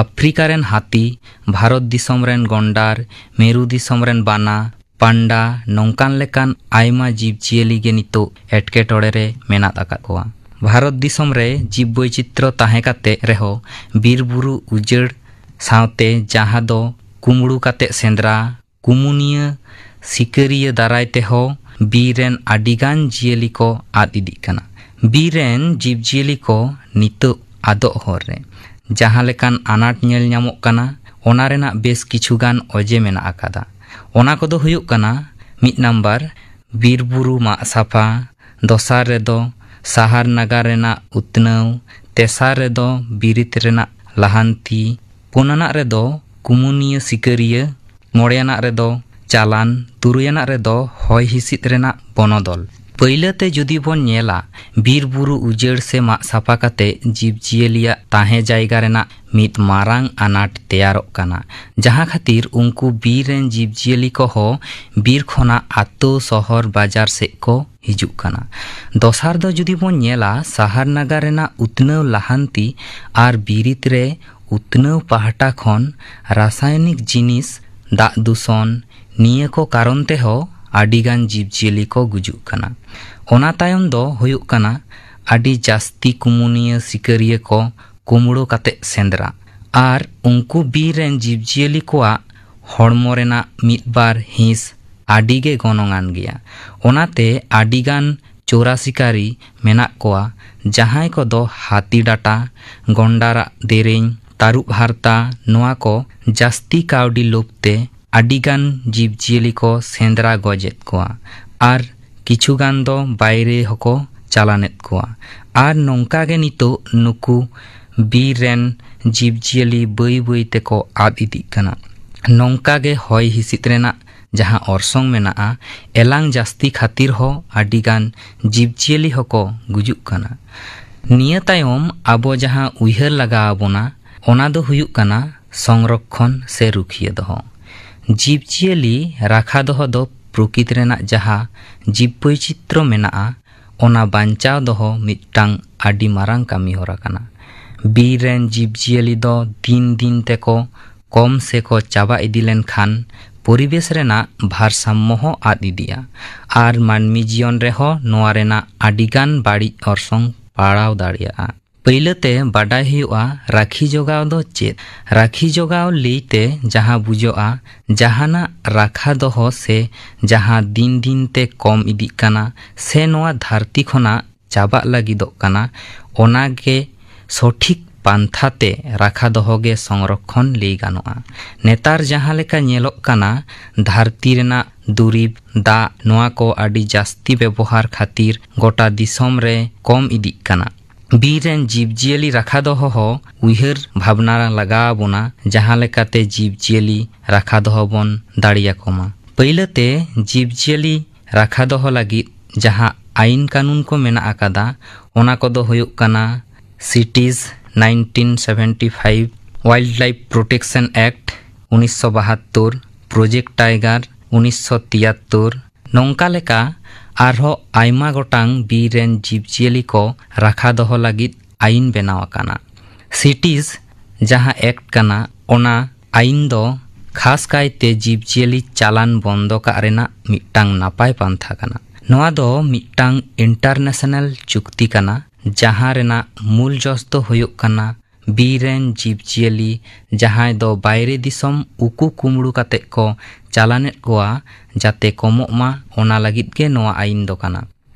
ᱟᱯᱷᱨᱤᱠᱟ ᱨᱮᱱ ᱦᱟᱹᱛᱤ, ᱵᱷᱟᱨᱚᱛ ᱫᱤᱥᱚᱢ ᱨᱮᱱ ᱜᱚᱱᱰᱟᱨ, ᱢᱮᱨᱩ ᱫᱤᱥᱚᱢ ᱨᱮᱱ ᱵᱟᱱᱟ, ᱯᱟᱱᱰᱟ, ᱱᱚᱝᱠᱟᱱ ᱞᱮᱠᱟᱱ ᱟᱭᱢᱟ ᱡᱤᱵᱽᱡᱤᱭᱟᱹᱞᱤ ᱜᱮ ᱱᱤᱛᱚᱜ ᱮᱴᱠᱮᱴᱚᱬᱮ ᱨᱮ ᱢᱮᱱᱟᱜ ᱟᱠᱟᱫ ᱠᱚᱣᱟ᱾ ᱵᱷᱟᱨᱚᱛ ᱫᱤᱥᱚᱢ ᱨᱮ ᱡᱤᱵᱽ ᱵᱳᱭᱪᱤᱛᱨᱚ ᱛᱟᱦᱮᱸ ᱠᱟᱛᱮ ᱨᱮᱦᱚᱸ ᱵᱤᱨ ᱵᱩᱨᱩ ᱩᱡᱟᱹᱲ ᱥᱟᱶᱛᱮ ᱡᱟᱦᱟᱸ ᱫᱚ ᱠᱩᱢᱵᱽᱲᱩ ᱠᱟᱛᱮ ᱥᱮᱸᱫᱽᱨᱟ, ᱠᱩᱢᱩᱱᱤᱭᱟᱹ ᱥᱤᱠᱟᱹᱨᱤᱭᱟᱹ ᱫᱟᱨᱟᱭ ᱛᱮᱦᱚᱸ ᱵᱤᱨ ᱨᱮᱱ ᱟᱹᱰᱤᱜᱟᱱ ᱡᱤᱭᱟᱹᱞᱤ ᱠᱚ ᱟᱫ ᱤᱫᱤᱜ ᱠᱟᱱᱟ᱾ ᱵᱤᱨ ᱨᱮᱱ ᱡᱤᱵᱽᱡᱤᱭᱟᱹᱞᱤ ᱠᱚ ᱱᱤᱛᱚᱜ ᱟᱫᱚᱜ ᱦᱚᱨ ᱨᱮ ᱡᱟᱦᱟᱸ ᱞᱮᱠᱟᱱ ᱟᱱᱟᱴ ᱧᱮᱞ ᱧᱟᱢᱚᱜ ᱠᱟᱱᱟ, ᱚᱱᱟ ᱨᱮᱱᱟᱜ ᱵᱮᱥ ᱠᱤᱪᱷᱩ ᱜᱟᱱ ᱚᱡᱮ ᱢᱮᱱᱟᱜ ᱟᱠᱟᱫᱟ᱾ ᱚᱱᱟ ᱠᱚᱫᱚ ᱦᱩᱭᱩᱜ ᱠᱟᱱᱟ, ᱢᱤᱫ ᱱᱟᱢᱵᱟᱨ, ᱵᱤᱨ ᱵᱩᱨᱩ ᱢᱟᱜ ᱥᱟᱯᱷᱟ, ᱫᱚᱥᱟᱨ ᱨᱮᱫᱚ ᱥᱟᱦᱟᱨ ᱱᱟᱜᱟᱨ ᱨᱮᱱᱟᱜ ᱩᱛᱱᱟᱹᱣ, ᱛᱮᱥᱟᱨ ᱨᱮᱫᱚ ᱵᱤᱨᱤᱫ ᱨᱮᱱᱟᱜ ᱞᱟᱦᱟᱱᱛᱤ, ᱯᱩᱱᱟᱱᱟᱜ ᱨᱮᱫᱚ ᱠᱩᱢᱩᱱᱤᱭᱟᱹ ᱥᱤᱠᱟᱹᱨᱤᱭᱟᱹ, ᱢᱚᱬᱮᱭᱟᱱᱟᱜ ᱨᱮᱫᱚ ᱪᱟᱞᱟᱱ, ᱛᱩᱨᱩᱭᱟᱱᱟᱜ ᱨᱮᱫᱚ ᱦᱚᱭ ᱦᱤᱸᱥᱤᱫ ᱨᱮᱱᱟᱜ ᱵᱚᱱᱚᱫᱚᱞ᱾ ᱯᱟᱹᱭᱞᱟᱹ ᱛᱮ ᱡᱩᱫᱤ ᱵᱚᱱ ᱧᱮᱞᱟ, ᱵᱤᱨ ᱵᱩᱨᱩ ᱩᱡᱟᱹᱲ ᱥᱮ ᱢᱟᱜ ᱥᱟᱯᱷᱟ ᱠᱟᱛᱮ ᱡᱤᱵᱽ ᱡᱤᱭᱟᱹᱞᱤᱭᱟᱜ ᱛᱟᱦᱮᱸ ᱡᱟᱭᱜᱟ ᱨᱮᱱᱟᱜ ᱢᱤᱫ ᱢᱟᱨᱟᱝ ᱟᱱᱟᱴ ᱛᱮᱭᱟᱨᱚᱜ ᱠᱟᱱᱟ, ᱡᱟᱦᱟᱸ ᱠᱷᱟᱹᱛᱤᱨ ᱩᱱᱠᱩ ᱵᱤᱨ ᱨᱮᱱ ᱡᱤᱵᱽ ᱡᱤᱭᱟᱹᱞᱤ ᱠᱚᱦᱚᱸ ᱵᱤᱨ ᱠᱷᱚᱱᱟᱜ ᱟᱛᱳ, ᱥᱚᱦᱚᱨ, ᱵᱟᱡᱟᱨ ᱥᱮᱫ ᱠᱚ ᱦᱤᱡᱩᱜ ᱠᱟᱱᱟ᱾ ᱫᱚᱥᱟᱨ ᱫᱚ ᱡᱩᱫᱤ ᱵᱚᱱ ᱧᱮᱞᱟ, ᱥᱟᱦᱟᱨ ᱱᱟᱜᱟᱨ ᱨᱮᱱᱟᱜ ᱩᱛᱱᱟᱹᱣ ᱞᱟᱦᱟᱱᱛᱤ ᱟᱨ ᱵᱤᱨᱤᱫ ᱨᱮ ᱩᱛᱱᱟᱹᱣ ᱯᱟᱦᱴᱟ ᱠᱷᱚᱱ ᱨᱟᱥᱟᱭᱚᱱᱤᱠ ᱡᱤᱱᱤᱥ, ᱫᱟᱜ ᱫᱩᱥᱚᱱ, ᱱᱤᱭᱟᱹ ᱠᱚ ᱠᱟᱨᱚᱱ ᱛᱮᱦᱚᱸ ᱟᱹᱰᱤᱜᱟᱱ ᱡᱤᱵᱽᱡᱤᱭᱟᱹᱞᱤ ᱠᱚ ᱜᱩᱡᱩᱜ ᱠᱟᱱᱟ᱾ ᱚᱱᱟ ᱛᱟᱭᱚᱢ ᱫᱚ ᱦᱩᱭᱩᱜ ᱠᱟᱱᱟ ᱟᱹᱰᱤ ᱡᱟᱹᱥᱛᱤ ᱠᱩᱢᱩᱱᱤᱭᱟᱹ ᱥᱤᱠᱟᱹᱨᱤᱭᱟᱹ ᱠᱚ ᱠᱩᱢᱲᱩ ᱠᱟᱛᱮ ᱥᱮᱸᱫᱽᱨᱟ᱾ ᱟᱨ ᱩᱱᱠᱩ ᱵᱤᱨ ᱨᱮᱱ ᱡᱤᱵᱽᱡᱤᱭᱟᱹᱞᱤ ᱠᱚᱣᱟᱜ ᱦᱚᱲᱢᱚ ᱨᱮᱱᱟᱜ ᱢᱤᱫ ᱵᱟᱨ ᱦᱤᱸᱥ ᱟᱹᱰᱤ ᱜᱮ ᱜᱚᱱᱚᱝ ᱟᱱ ᱜᱮᱭᱟ᱾ ᱚᱱᱟᱛᱮ ᱟᱹᱰᱤ ᱜᱟᱱ ᱪᱳᱨᱟ ᱥᱤᱠᱟᱨᱤ ᱢᱮᱱᱟᱜ ᱠᱚᱣᱟ, ᱡᱟᱦᱟᱸᱭ ᱠᱚᱫᱚ ᱦᱟᱹᱛᱤ ᱰᱟᱴᱟ, ᱜᱚᱱᱰᱟᱨᱟᱜ ᱫᱮᱨᱮᱧ, ᱛᱟᱹᱨᱩᱵ ᱦᱟᱨᱛᱟ, ᱱᱚᱣᱟ ᱠᱚ ᱡᱟᱹᱥᱛᱤ ᱠᱟᱹᱣᱰᱤ ᱞᱳᱵᱷ ᱛᱮ ᱟᱹᱰᱤ ᱜᱟᱱ ᱡᱤᱵᱽ ᱡᱤᱭᱟᱹᱞᱤ ᱠᱚ ᱥᱮᱸᱫᱽᱨᱟ ᱜᱚᱡᱮᱫ ᱠᱚᱣᱟ ᱟᱨ ᱠᱤᱪᱷᱩ ᱜᱟᱱ ᱫᱚ ᱵᱟᱭᱨᱮ ᱦᱚᱸᱠᱚ ᱪᱟᱞᱟᱱᱮᱫ ᱠᱚᱣᱟ᱾ ᱟᱨ ᱱᱚᱝᱠᱟ ᱜᱮ ᱱᱤᱛᱚᱜ ᱱᱩᱠᱩ ᱵᱤᱨ ᱨᱮᱱ ᱡᱤᱵᱽ ᱡᱤᱭᱟᱹᱞᱤ ᱵᱟᱹᱭ ᱵᱟᱹᱭ ᱛᱮᱠᱚ ᱟᱫ ᱤᱫᱤᱜ ᱠᱟᱱᱟ᱾ ᱱᱚᱝᱠᱟ ᱜᱮ ᱦᱚᱭ ᱦᱤᱸᱥᱤᱫ ᱨᱮᱱᱟᱜ ᱡᱟᱦᱟᱸ ᱚᱨᱥᱚᱝ ᱢᱮᱱᱟᱜᱼᱟ, ᱮᱞᱟᱝ ᱡᱟᱹᱥᱛᱤ ᱠᱷᱟᱹᱛᱤᱨ ᱦᱚᱸ ᱟᱹᱰᱤ ᱜᱟᱱ ᱡᱤᱵᱽ ᱡᱤᱭᱟᱹᱞᱤ ᱦᱚᱸᱠᱚ ᱜᱩᱡᱩᱜ ᱠᱟᱱᱟ᱾ ᱱᱤᱭᱟᱹ ᱛᱟᱭᱚᱢ ᱟᱵᱚ ᱡᱟᱦᱟᱸ ᱩᱭᱦᱟᱹᱨ ᱞᱟᱜᱟᱣ ᱟᱵᱚᱱᱟ, ᱚᱱᱟ ᱫᱚ ᱦᱩᱭᱩᱜ ᱠᱟᱱᱟ ᱥᱚᱝᱨᱚᱠᱠᱷᱚᱱ ᱥᱮ ᱨᱩᱠᱷᱤᱭᱟᱹ ᱫᱚᱦᱚ᱾ ᱡᱤᱵᱽ ᱡᱤᱭᱟᱹᱞᱤ ᱨᱟᱠᱷᱟ ᱫᱚᱦᱚ ᱫᱚ ᱯᱨᱚᱠᱤᱛ ᱨᱮᱱᱟᱜ ᱡᱟᱦᱟᱸ ᱡᱤᱵᱽ ᱵᱳᱭᱪᱤᱛᱨᱚ ᱢᱮᱱᱟᱜᱼᱟ, ᱚᱱᱟ ᱵᱟᱧᱪᱟᱣ ᱫᱚᱦᱚ ᱢᱤᱫᱴᱟᱝ ᱟᱹᱰᱤ ᱢᱟᱨᱟᱝ ᱠᱟᱹᱢᱤ ᱦᱚᱨᱟ ᱠᱟᱱᱟ᱾ ᱵᱤᱨ ᱨᱮᱱ ᱡᱤᱵᱽ ᱡᱤᱭᱟᱹᱞᱤ ᱫᱚ ᱫᱤᱱ ᱫᱤᱱ ᱛᱮᱠᱚ ᱠᱚᱢ ᱥᱮᱠᱚ ᱪᱟᱵᱟ ᱤᱫᱤ ᱞᱮᱱᱠᱷᱟᱱ ᱯᱚᱨᱤᱵᱮᱥ ᱨᱮᱱᱟᱜ ᱵᱷᱟᱨᱥᱟᱢᱢᱚ ᱦᱚᱸ ᱟᱫ ᱤᱫᱤᱜᱼᱟ ᱟᱨ ᱢᱟᱹᱱᱢᱤ ᱡᱤᱭᱚᱱ ᱨᱮᱦᱚᱸ ᱱᱚᱣᱟ ᱨᱮᱱᱟᱜ ᱟᱹᱰᱤᱜᱟᱱ ᱵᱟᱹᱲᱤᱡ ᱚᱨᱥᱚᱝ ᱯᱟᱲᱟᱣ ᱫᱟᱲᱮᱭᱟᱜᱼᱟ᱾ ᱯᱟᱹᱭᱞᱟᱹ ᱛᱮ ᱵᱟᱰᱟᱭ ᱦᱩᱭᱩᱜᱼᱟ, ᱨᱟᱹᱠᱷᱤ ᱡᱚᱜᱟᱣ ᱫᱚ ᱪᱮᱫ? ᱨᱟᱹᱠᱷᱤ ᱡᱚᱜᱟᱣ ᱞᱟᱹᱭ ᱛᱮ ᱡᱟᱦᱟᱸ ᱵᱩᱡᱷᱟᱹᱜᱼᱟ, ᱡᱟᱦᱟᱱᱟᱜ ᱨᱟᱠᱷᱟ ᱫᱚᱦᱚ ᱥᱮ ᱡᱟᱦᱟᱸ ᱫᱤᱱ ᱫᱤᱱ ᱛᱮ ᱠᱚᱢ ᱤᱫᱤᱜ ᱠᱟᱱᱟ ᱥᱮ ᱱᱚᱣᱟ ᱫᱷᱟᱹᱨᱛᱤ ᱠᱷᱚᱱᱟᱜ ᱪᱟᱵᱟᱜ ᱞᱟᱹᱜᱤᱫᱚᱜ ᱠᱟᱱᱟ, ᱚᱱᱟ ᱜᱮ ᱥᱚᱴᱷᱤᱠ ᱯᱟᱱᱛᱷᱟ ᱛᱮ ᱨᱟᱠᱷᱟ ᱫᱚᱦᱚ ᱜᱮ ᱥᱚᱝᱨᱚᱠᱷᱚᱱ ᱞᱟᱹᱭ ᱜᱟᱱᱚᱜᱼᱟ᱾ ᱱᱮᱛᱟᱨ ᱡᱟᱦᱟᱸ ᱞᱮᱠᱟ ᱧᱮᱞᱚᱜ ᱠᱟᱱᱟ, ᱫᱷᱟᱹᱨᱛᱤ ᱨᱮᱱᱟᱜ ᱫᱩᱨᱤᱵᱽ, ᱫᱟᱜ, ᱱᱚᱣᱟ ᱠᱚ ᱟᱹᱰᱤ ᱡᱟᱹᱥᱛᱤ ᱵᱮᱵᱚᱦᱟᱨ ᱠᱷᱟᱹᱛᱤᱨ ᱜᱚᱴᱟ ᱫᱤᱥᱚᱢ ᱨᱮ ᱠᱚᱢ ᱤᱫᱤᱜ ᱠᱟᱱᱟ᱾ ᱵᱤᱨ ᱨᱮᱱ ᱡᱤᱵᱽᱡᱤᱭᱟᱹᱞᱤ ᱨᱟᱠᱷᱟ ᱫᱚᱦᱚ ᱦᱚᱸ ᱩᱭᱦᱟᱹᱨ ᱵᱷᱟᱵᱽᱱᱟ ᱞᱟᱜᱟᱣ ᱟᱵᱚᱱᱟ, ᱡᱟᱦᱟᱸ ᱞᱮᱠᱟᱛᱮ ᱡᱤᱵᱽᱡᱤᱭᱟᱹᱞᱤ ᱨᱟᱠᱷᱟ ᱫᱚᱦᱚ ᱵᱚᱱ ᱫᱟᱲᱮᱭᱟᱠᱚ ᱢᱟ᱾ ᱯᱟᱹᱭᱞᱟᱹ ᱛᱮ ᱡᱤᱵᱽᱡᱤᱭᱟᱹᱞᱤ ᱨᱟᱠᱷᱟ ᱫᱚᱦᱚ ᱞᱟᱹᱜᱤᱫ ᱡᱟᱦᱟᱸ ᱟᱹᱭᱤᱱ ᱠᱟᱹᱱᱩᱱ ᱠᱚ ᱢᱮᱱᱟᱜ ᱟᱠᱟᱫᱟ, ᱚᱱᱟ ᱠᱚᱫᱚ ᱦᱩᱭᱩᱜ ᱠᱟᱱᱟ CITES nineteen seventy five, wildlife protection act ᱩᱱᱤᱥᱥᱚ ᱵᱟᱦᱟᱛᱛᱳᱨ, ᱯᱨᱚᱡᱮᱠᱴ ᱴᱟᱭᱜᱟᱨ ᱩᱱᱤᱥᱥᱚ ᱛᱤᱭᱟᱛᱛᱳᱨ, ᱱᱚᱝᱠᱟ ᱞᱮᱠᱟ ᱟᱨᱦᱚᱸ ᱟᱭᱢᱟ ᱜᱚᱴᱟᱝ ᱵᱤᱨ ᱨᱮᱱ ᱡᱤᱵᱽᱡᱤᱭᱟᱹᱞᱤ ᱠᱚ ᱨᱟᱠᱷᱟ ᱫᱚᱦᱚ ᱞᱟᱹᱜᱤᱫ ᱟᱹᱭᱤᱱ ᱵᱮᱱᱟᱣ ᱟᱠᱟᱱᱟ᱾ ᱥᱤᱴᱤᱡᱽ ᱡᱟᱦᱟᱸ ᱮᱠᱴ ᱠᱟᱱᱟ, ᱚᱱᱟ ᱟᱹᱭᱤᱱ ᱫᱚ ᱠᱷᱟᱥ ᱠᱟᱭᱛᱮ ᱡᱤᱵᱽᱡᱤᱭᱟᱹᱞᱤ ᱪᱟᱞᱟᱱ ᱵᱚᱱᱫᱚ ᱠᱟᱜ ᱨᱮᱱᱟᱜ ᱢᱤᱫᱴᱟᱝ ᱱᱟᱯᱟᱭ ᱯᱟᱱᱛᱷᱟ ᱠᱟᱱᱟ᱾ ᱱᱚᱣᱟ ᱫᱚ ᱢᱤᱫᱴᱟᱝ ᱤᱱᱴᱟᱨᱱᱮᱥᱱᱟᱞ ᱪᱩᱠᱛᱤ ᱠᱟᱱᱟ, ᱡᱟᱦᱟᱸ ᱨᱮᱱᱟᱜ ᱢᱩᱞ ᱡᱚᱥ ᱫᱚ ᱦᱩᱭᱩᱜ ᱠᱟᱱᱟ ᱵᱤᱨ ᱨᱮᱱ ᱡᱤᱵᱽᱡᱤᱭᱟᱹᱞᱤ ᱡᱟᱦᱟᱸᱭ ᱫᱚ ᱵᱟᱭᱨᱮ ᱫᱤᱥᱚᱢ ᱩᱠᱩ ᱠᱩᱢᱲᱩ ᱠᱟᱛᱮ ᱠᱚ ᱪᱟᱞᱟᱱᱮᱫ ᱠᱚᱣᱟ, ᱡᱟᱛᱮ ᱠᱚᱢᱚᱜ ᱢᱟ, ᱚᱱᱟ ᱞᱟᱹᱜᱤᱫ ᱜᱮ ᱱᱚᱣᱟ ᱟᱹᱭᱤᱱ ᱫᱚ ᱠᱟᱱᱟ᱾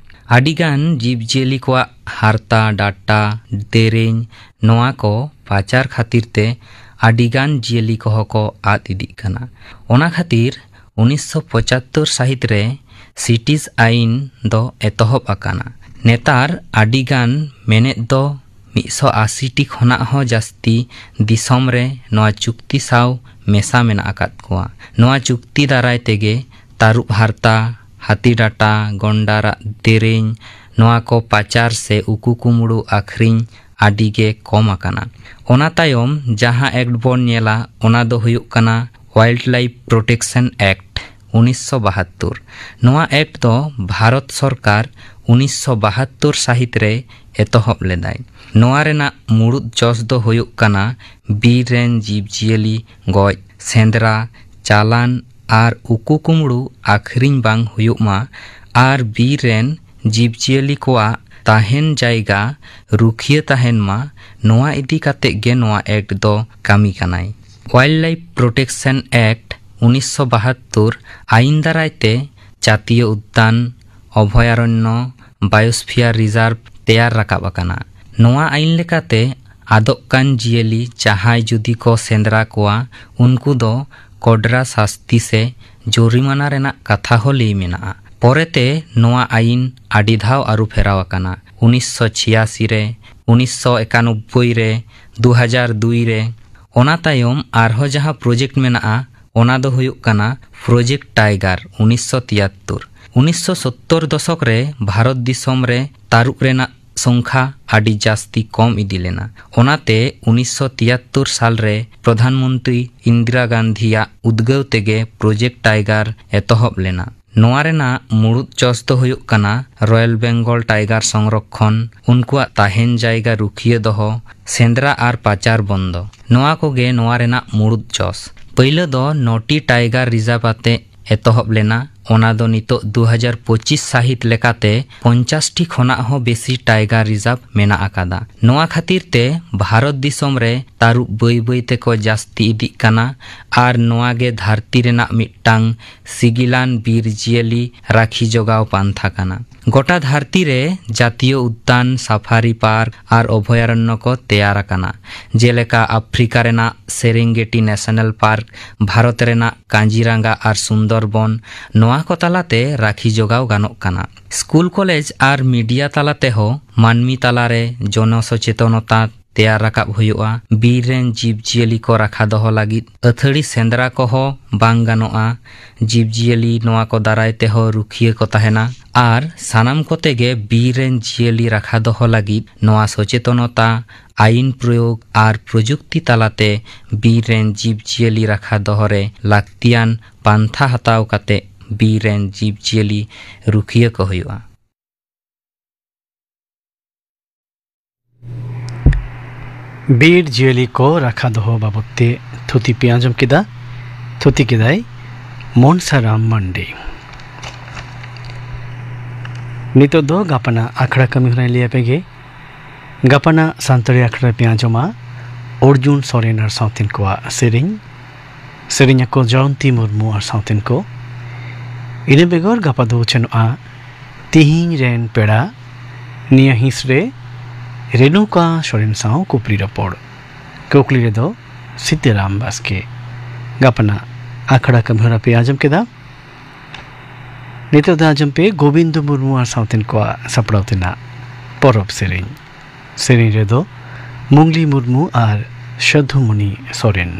ᱟᱹᱰᱤᱜᱟᱱ ᱡᱤᱵᱽᱡᱤᱭᱟᱹᱞᱤ ᱠᱚᱣᱟᱜ ᱦᱟᱨᱛᱟ, ᱰᱟᱴᱟ, ᱫᱮᱨᱮᱧ, ᱱᱚᱣᱟ ᱠᱚ ᱯᱟᱪᱟᱨ ᱠᱷᱟᱹᱛᱤᱨ ᱛᱮ ᱟᱹᱰᱤᱜᱟᱱ ᱡᱤᱭᱟᱹᱞᱤ ᱠᱚᱦᱚᱸ ᱠᱚ ᱟᱫ ᱤᱫᱤᱜ ᱠᱟᱱᱟ᱾ ᱚᱱᱟ ᱠᱷᱟᱹᱛᱤᱨ ᱩᱱᱤᱥᱥᱚ ᱯᱚᱸᱪᱟᱛᱛᱳᱨ ᱥᱟᱹᱦᱤᱛ ᱨᱮ ᱥᱤᱴᱤᱡᱽ ᱟᱹᱭᱤᱱ ᱫᱚ ᱮᱛᱚᱦᱚᱵ ᱟᱠᱟᱱᱟ᱾ ᱱᱮᱛᱟᱨ ᱟᱹᱰᱤᱜᱟᱱ ᱢᱮᱱᱮᱫ ᱫᱚ ᱢᱤᱫᱥᱚ ᱟᱥᱤ ᱴᱤ ᱠᱷᱚᱱᱟᱜ ᱦᱚᱸ ᱡᱟᱹᱥᱛᱤ ᱫᱤᱥᱚᱢ ᱨᱮ ᱱᱚᱣᱟ ᱪᱩᱠᱛᱤ ᱥᱟᱶ ᱢᱮᱥᱟ ᱢᱮᱱᱟᱜ ᱟᱠᱟᱫ ᱠᱚᱣᱟ᱾ ᱱᱚᱣᱟ ᱪᱩᱠᱛᱤ ᱫᱟᱨᱟᱭ ᱛᱮᱜᱮ ᱛᱟᱹᱨᱩᱵ ᱦᱟᱨᱛᱟ, ᱦᱟᱹᱛᱤ ᱰᱟᱴᱟ, ᱜᱚᱱᱰᱟᱨᱟᱜ ᱫᱮᱨᱮᱧ, ᱱᱚᱣᱟ ᱠᱚ ᱯᱟᱪᱟᱨ ᱥᱮ ᱩᱠᱩ ᱠᱩᱢᱲᱩ ᱟᱹᱠᱷᱨᱤᱧ ᱟᱹᱰᱤ ᱜᱮ ᱠᱚᱢ ᱟᱠᱟᱱᱟ᱾ ᱚᱱᱟ ᱛᱟᱭᱚᱢ ᱡᱟᱦᱟᱸ ᱮᱠᱴ ᱵᱚᱱ ᱧᱮᱞᱟ, ᱚᱱᱟ ᱫᱚ ᱦᱩᱭᱩᱜ ᱠᱟᱱᱟ ᱣᱟᱭᱤᱞᱰ ᱞᱟᱭᱤᱯᱷ ᱯᱨᱚᱴᱮᱠᱥᱚᱱ ᱮᱠᱴ ᱩᱱᱤᱥᱥᱚ ᱵᱟᱦᱟᱛᱛᱳᱨ᱾ ᱱᱚᱣᱟ ᱮᱠᱴ ᱫᱚ ᱵᱷᱟᱨᱚᱛ ᱥᱚᱨᱠᱟᱨ ᱩᱱᱤᱥᱥᱚ ᱵᱟᱦᱟᱛᱛᱳᱨ ᱥᱟᱹᱦᱤᱛ ᱨᱮ ᱮᱛᱚᱦᱚᱵ ᱞᱮᱫᱟᱭ᱾ ᱱᱚᱣᱟ ᱨᱮᱱᱟᱜ ᱢᱩᱲᱩᱫ ᱡᱚᱥ ᱫᱚ ᱦᱩᱭᱩᱜ ᱠᱟᱱᱟ ᱵᱤᱨ ᱨᱮᱱ ᱡᱤᱵᱽᱡᱤᱭᱟᱹᱞᱤ ᱜᱚᱡ, ᱥᱮᱸᱫᱽᱨᱟ, ᱪᱟᱞᱟᱱ ᱟᱨ ᱩᱠᱩ ᱠᱩᱢᱲᱩ ᱟᱹᱠᱷᱨᱤᱧ ᱵᱟᱝ ᱦᱩᱭᱩᱜ ᱢᱟ ᱟᱨ ᱵᱤᱨ ᱨᱮᱱ ᱡᱤᱵᱽᱡᱤᱭᱟᱹᱞᱤ ᱠᱚᱣᱟᱜ ᱛᱟᱦᱮᱱ ᱡᱟᱭᱜᱟ ᱨᱩᱠᱷᱤᱭᱟᱹ ᱛᱟᱦᱮᱱ ᱢᱟ, ᱱᱚᱣᱟ ᱤᱫᱤ ᱠᱟᱛᱮ ᱜᱮ ᱱᱚᱣᱟ ᱮᱠᱴ ᱫᱚ ᱠᱟᱹᱢᱤ ᱠᱟᱱᱟᱭ᱾ ᱳᱣᱟᱭᱤᱞᱰ ᱞᱟᱭᱤᱯᱷ ᱯᱨᱳᱴᱮᱠᱥᱚᱱ ᱮᱠᱴ ᱩᱱᱤᱥᱥᱚ ᱵᱟᱦᱟᱛᱛᱳᱨ ᱟᱭᱤᱱ ᱫᱟᱨᱟᱭ ᱛᱮ ᱡᱟᱹᱛᱤᱭᱚ ᱩᱫᱽᱫᱟᱱ, ᱚᱵᱷᱚᱭᱟᱨᱚᱱᱱᱚ, ᱵᱟᱭᱳᱥᱯᱷᱤᱭᱟᱨ ᱨᱤᱡᱟᱨᱵᱷ ᱛᱮᱭᱟᱨ ᱨᱟᱠᱟᱵ ᱟᱠᱟᱱᱟ᱾ ᱱᱚᱣᱟ ᱟᱭᱤᱱ ᱞᱮᱠᱟᱛᱮ ᱟᱫᱚᱜ ᱠᱟᱱ ᱡᱤᱭᱟᱹᱞᱤ ᱡᱟᱦᱟᱸᱭ ᱡᱩᱫᱤ ᱠᱚ ᱥᱮᱸᱫᱽᱨᱟ ᱠᱚᱣᱟ, ᱩᱱᱠᱩ ᱫᱚ ᱠᱚᱰᱨᱟ ᱥᱟᱥᱛᱤ ᱥᱮ ᱡᱚᱨᱤᱢᱟᱱᱟ ᱨᱮᱱᱟᱜ ᱠᱟᱛᱷᱟ ᱦᱚᱸ ᱞᱟᱹᱭ ᱢᱮᱱᱟᱜᱼᱟ᱾ ᱯᱚᱨᱮᱛᱮ ᱱᱚᱣᱟ ᱟᱭᱤᱱ ᱟᱹᱰᱤ ᱫᱷᱟᱣ ᱟᱹᱨᱩ ᱯᱷᱮᱨᱟᱣ ᱟᱠᱟᱱᱟ, ᱩᱱᱤᱥᱥᱚ ᱪᱷᱤᱭᱟᱥᱤ ᱨᱮ, ᱩᱱᱤᱥᱥᱚ ᱮᱠᱟᱱᱚᱵᱵᱳᱭ ᱨᱮ, ᱫᱩ ᱦᱟᱡᱟᱨ ᱫᱩᱭ ᱨᱮ᱾ ᱚᱱᱟ ᱛᱟᱭᱚᱢ ᱟᱨᱦᱚᱸ ᱡᱟᱦᱟᱸ ᱯᱨᱚᱡᱮᱠᱴ ᱢᱮᱱᱟᱜᱼᱟ, ᱚᱱᱟ ᱫᱚ ᱦᱩᱭᱩᱜ ᱠᱟᱱᱟ ᱯᱨᱚᱡᱮᱠᱴ ᱴᱟᱭᱜᱟᱨ ᱩᱱᱤᱥᱥᱚ ᱛᱤᱭᱟᱛᱛᱳᱨ᱾ ᱩᱱᱤᱥᱥᱚ ᱥᱚᱛᱛᱳᱨ ᱫᱚᱥᱚᱠ ᱨᱮ ᱵᱷᱟᱨᱚᱛ ᱫᱤᱥᱚᱢ ᱨᱮ ᱛᱟᱹᱨᱩᱵ ᱨᱮᱱᱟᱜ ᱥᱚᱝᱠᱷᱟ ᱟᱹᱰᱤ ᱡᱟᱹᱥᱛᱤ ᱠᱚᱢ ᱤᱫᱤ ᱞᱮᱱᱟ᱾ ᱚᱱᱟᱛᱮ ᱩᱱᱤᱥᱥᱚ ᱛᱤᱭᱟᱛᱛᱳᱨ ᱥᱟᱞ ᱨᱮ ᱯᱨᱚᱫᱷᱟᱱ ᱢᱚᱱᱛᱨᱤ ᱤᱱᱫᱤᱨᱟ ᱜᱟᱱᱫᱷᱤᱭᱟᱜ ᱩᱫᱽᱜᱟᱹᱣ ᱛᱮᱜᱮ ᱯᱨᱚᱡᱮᱠᱴ ᱴᱟᱭᱜᱟᱨ ᱮᱛᱚᱦᱚᱵ ᱞᱮᱱᱟ᱾ ᱱᱚᱣᱟ ᱨᱮᱱᱟᱜ ᱢᱩᱲᱩᱫ ᱡᱚᱥ ᱫᱚ ᱦᱩᱭᱩᱜ ᱠᱟᱱᱟ ᱨᱚᱭᱮᱞ ᱵᱮᱝᱜᱚᱞ ᱴᱟᱭᱜᱟᱨ ᱥᱚᱝᱨᱚᱠᱷᱚᱱ, ᱩᱱᱠᱩᱣᱟᱜ ᱛᱟᱦᱮᱱ ᱡᱟᱭᱜᱟ ᱨᱩᱠᱷᱤᱭᱟᱹ ᱫᱚᱦᱚ, ᱥᱮᱸᱫᱽᱨᱟ ᱟᱨ ᱯᱟᱪᱟᱨ ᱵᱚᱱᱫᱚ᱾ ᱱᱚᱣᱟ ᱠᱚᱜᱮ ᱱᱚᱣᱟ ᱨᱮᱱᱟᱜ ᱢᱩᱲᱩᱫ ᱡᱚᱥ᱾ ᱯᱟᱹᱭᱞᱟᱹ ᱫᱚ ᱱᱚᱴᱤ ᱴᱟᱭᱜᱟᱨ ᱨᱤᱡᱟᱨᱵᱷ ᱟᱛᱮ ᱮᱛᱚᱦᱚᱵ ᱞᱮᱱᱟ᱾ ᱚᱱᱟ ᱫᱚ ᱱᱤᱛᱚᱜ ᱫᱩ ᱦᱟᱡᱟᱨ ᱯᱚᱸᱪᱤᱥ ᱥᱟᱹᱦᱤᱛ ᱞᱮᱠᱟᱛᱮ ᱯᱚᱧᱪᱟᱥ ᱴᱤ ᱠᱷᱚᱱᱟᱜ ᱦᱚᱸ ᱵᱮᱥᱤ ᱴᱟᱭᱜᱟᱨ ᱨᱤᱡᱟᱨᱵᱷ ᱢᱮᱱᱟᱜ ᱟᱠᱟᱫᱟ᱾ ᱱᱚᱣᱟ ᱠᱷᱟᱹᱛᱤᱨ ᱛᱮ ᱵᱷᱟᱨᱚᱛ ᱫᱤᱥᱚᱢ ᱨᱮ ᱛᱟᱹᱨᱩᱵ ᱵᱟᱹᱭ ᱵᱟᱹᱭ ᱛᱮᱠᱚ ᱡᱟᱹᱥᱛᱤ ᱤᱫᱤᱜ ᱠᱟᱱᱟ, ᱟᱨ ᱱᱚᱣᱟ ᱜᱮ ᱫᱷᱟᱹᱨᱛᱤ ᱨᱮᱱᱟᱜ ᱢᱤᱫᱴᱟᱝ ᱥᱤᱜᱤᱞᱟᱱ ᱵᱤᱨ ᱡᱤᱭᱟᱹᱞᱤ ᱨᱟᱹᱠᱷᱤ ᱡᱚᱜᱟᱣ ᱯᱟᱱᱛᱷᱟ ᱠᱟᱱᱟ᱾ ᱜᱚᱴᱟ ᱫᱷᱟᱹᱨᱛᱤ ᱨᱮ ᱡᱟᱹᱛᱤᱭᱚ ᱩᱫᱽᱫᱟᱱ, ᱥᱟᱯᱷᱟᱨᱤ ᱯᱟᱨᱠ ᱟᱨ ᱚᱵᱷᱚᱭᱟᱨᱚᱱᱱᱚ ᱠᱚ ᱛᱮᱭᱟᱨ ᱟᱠᱟᱱᱟ, ᱡᱮᱞᱮᱠᱟ ᱟᱯᱷᱨᱤᱠᱟ ᱨᱮᱱᱟᱜ ᱥᱮᱨᱮᱝᱜᱮᱴᱤ ᱱᱮᱥᱚᱱᱟᱞ ᱯᱟᱨᱠ, ᱵᱷᱟᱨᱚᱛ ᱨᱮᱱᱟᱜ ᱠᱟᱡᱤᱨᱟᱸᱜᱟ ᱟᱨ ᱥᱩᱱᱫᱚᱨᱵᱚᱱ᱾ ᱱᱚᱣᱟ ᱠᱚ ᱛᱟᱞᱟᱛᱮ ᱨᱟᱹᱠᱷᱤ ᱡᱚᱜᱟᱣ ᱜᱟᱱᱚᱜ ᱠᱟᱱᱟ᱾ ᱥᱠᱩᱞ, ᱠᱚᱞᱮᱡᱽ ᱟᱨ ᱢᱤᱰᱤᱭᱟ ᱛᱟᱞᱟ ᱛᱮᱦᱚᱸ ᱢᱟᱹᱱᱢᱤ ᱛᱟᱞᱟᱨᱮ ᱡᱚᱱᱚ ᱥᱚᱪᱮᱛᱚᱱᱚᱛᱟ ᱛᱮᱭᱟᱨ ᱨᱟᱠᱟᱵ ᱦᱩᱭᱩᱜᱼᱟ᱾ ᱵᱤᱨ ᱨᱮᱱ ᱡᱤᱵᱽ ᱡᱤᱭᱟᱹᱞᱤ ᱠᱚ ᱨᱟᱠᱷᱟ ᱫᱚᱦᱚ ᱞᱟᱹᱜᱤᱫ ᱟᱹᱛᱷᱟᱹᱲᱤ ᱥᱮᱸᱫᱽᱨᱟ ᱠᱚᱦᱚᱸ ᱵᱟᱝ ᱜᱟᱱᱚᱜᱼᱟ᱾ ᱡᱤᱵᱽ ᱡᱤᱭᱟᱹᱞᱤ ᱱᱚᱣᱟ ᱠᱚ ᱫᱟᱨᱟᱭ ᱛᱮᱦᱚᱸ ᱨᱩᱠᱷᱤᱭᱟᱹ ᱠᱚ ᱛᱟᱦᱮᱱᱟ᱾ ᱟᱨ ᱥᱟᱱᱟᱢ ᱠᱚᱛᱮ ᱜᱮ ᱵᱤᱨ ᱨᱮᱱ ᱡᱤᱭᱟᱹᱞᱤ ᱨᱟᱠᱷᱟ ᱫᱚᱦᱚ ᱞᱟᱹᱜᱤᱫ ᱱᱚᱣᱟ ᱥᱚᱪᱮᱛᱚᱱᱚᱛᱟ, ᱟᱭᱤᱱ ᱯᱨᱚᱭᱳᱜᱽ ᱟᱨ ᱯᱨᱚᱡᱩᱠᱛᱤ ᱛᱟᱞᱟᱛᱮ ᱵᱤᱨ ᱨᱮᱱ ᱡᱤᱵᱽ ᱡᱤᱭᱟᱹᱞᱤ ᱨᱟᱠᱷᱟ ᱫᱚᱦᱚ ᱨᱮ ᱞᱟᱹᱠᱛᱤᱭᱟᱱ ᱯᱟᱱᱛᱷᱟ ᱦᱟᱛᱟᱣ ᱠᱟᱛᱮ ᱵᱤᱨ ᱨᱮᱱ ᱡᱤᱵᱽ ᱡᱤᱭᱟᱹᱞᱤ ᱨᱩᱠᱷᱤᱭᱟᱹ ᱠᱚ ᱦᱩᱭᱩᱜᱼᱟ᱾ ᱵᱤᱨ ᱡᱤᱭᱟᱹᱞᱤ ᱠᱚ ᱨᱟᱠᱷᱟ ᱫᱚᱦᱚ ᱵᱟᱵᱚᱫ ᱛᱮ ᱛᱷᱩᱛᱤ ᱯᱮ ᱟᱸᱡᱚᱢ ᱠᱮᱫᱟ᱾ ᱛᱷᱩᱛᱤ ᱠᱮᱫᱟᱭ ᱢᱚᱱᱥᱟᱨᱟᱢ ᱢᱟᱱᱰᱤ᱾ ᱱᱤᱛᱚᱜ ᱫᱚ ᱜᱟᱯᱟᱱᱟᱜ ᱟᱠᱷᱲᱟ ᱠᱟᱹᱢᱤ ᱦᱚᱨᱟᱧ ᱞᱟᱹᱭ ᱟᱯᱮ ᱜᱮ᱾ ᱜᱟᱯᱟᱱᱟᱜ ᱥᱟᱱᱛᱟᱲᱤ ᱟᱠᱷᱲᱟ ᱨᱮ ᱯᱮ ᱟᱸᱡᱚᱢᱟ ᱚᱨᱡᱩᱱ ᱥᱚᱨᱮᱱ ᱟᱨ ᱥᱟᱶᱛᱮᱱ ᱠᱚᱣᱟᱜ ᱥᱮᱨᱮᱧ᱾ ᱥᱮᱨᱮᱧ ᱟᱠᱚ ᱡᱚᱭᱚᱱᱛᱤ ᱢᱩᱨᱢᱩ ᱟᱨ ᱥᱟᱶᱛᱮᱱ ᱠᱚ᱾ ᱤᱱᱟᱹ ᱵᱮᱜᱚᱨ ᱜᱟᱯᱟ ᱫᱚ ᱩᱪᱷᱟᱹᱱᱚᱜᱼᱟ ᱛᱤᱦᱤᱧ ᱨᱮᱱ ᱯᱮᱲᱟ᱾ ᱱᱤᱭᱟᱹ ᱦᱤᱸᱥ ᱨᱮ ᱨᱮᱱᱩᱠᱟ ᱥᱚᱨᱮᱱ ᱥᱟᱶ ᱠᱩᱠᱞᱤ ᱨᱚᱯᱚᱲ᱾ ᱠᱩᱠᱞᱤ ᱨᱮᱫᱚ ᱥᱤᱛᱟᱹᱨᱟᱢ ᱵᱟᱥᱠᱮ᱾ ᱜᱟᱯᱟᱱᱟᱜ ᱟᱠᱷᱲᱟ ᱠᱟᱹᱢᱤ ᱦᱚᱨᱟ ᱯᱮ ᱟᱸᱡᱚᱢ ᱠᱮᱫᱟ᱾ ᱱᱤᱛᱚᱜ ᱫᱚ ᱟᱸᱡᱚᱢ ᱯᱮ ᱜᱳᱵᱤᱱᱫᱚ ᱢᱩᱨᱢᱩ ᱟᱨ ᱥᱟᱶᱛᱮᱱ ᱠᱚᱣᱟᱜ ᱥᱟᱯᱲᱟᱣ ᱛᱮᱱᱟᱜ ᱯᱚᱨᱚᱵᱽ ᱥᱮᱨᱮᱧ᱾ ᱥᱮᱨᱮᱧ ᱨᱮᱫᱚ ᱢᱩᱝᱞᱤ ᱢᱩᱨᱢᱩ ᱟᱨ ᱥᱟᱹᱫᱷᱩᱢᱩᱱᱤ ᱥᱚᱨᱮᱱ᱾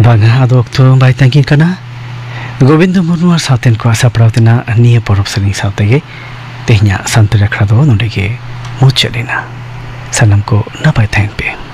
ᱵᱟᱝᱟ, ᱟᱫᱚ ᱚᱠᱛᱚ ᱵᱟᱭ ᱛᱟᱺᱜᱤ ᱠᱟᱱᱟ᱾ ᱜᱳᱵᱤᱱᱫᱚ ᱢᱩᱨᱢᱩ ᱟᱨ ᱥᱟᱶᱛᱮᱱ ᱠᱚᱣᱟᱜ ᱥᱟᱯᱲᱟᱣ ᱛᱮᱱᱟᱜ ᱱᱤᱭᱟᱹ ᱯᱚᱨᱚᱵᱽ ᱥᱮᱨᱮᱧ ᱥᱟᱶ ᱛᱮᱜᱮ ᱛᱮᱦᱮᱧᱟᱜ ᱥᱟᱱᱛᱟᱲᱤ ᱟᱠᱷᱲᱟ ᱫᱚ ᱱᱚᱰᱮ ᱜᱮ ᱢᱩᱪᱟᱹᱫ ᱮᱱᱟ᱾ ᱥᱟᱱᱟᱢ ᱠᱚ ᱱᱟᱯᱟᱭ ᱛᱟᱦᱮᱱ ᱯᱮ᱾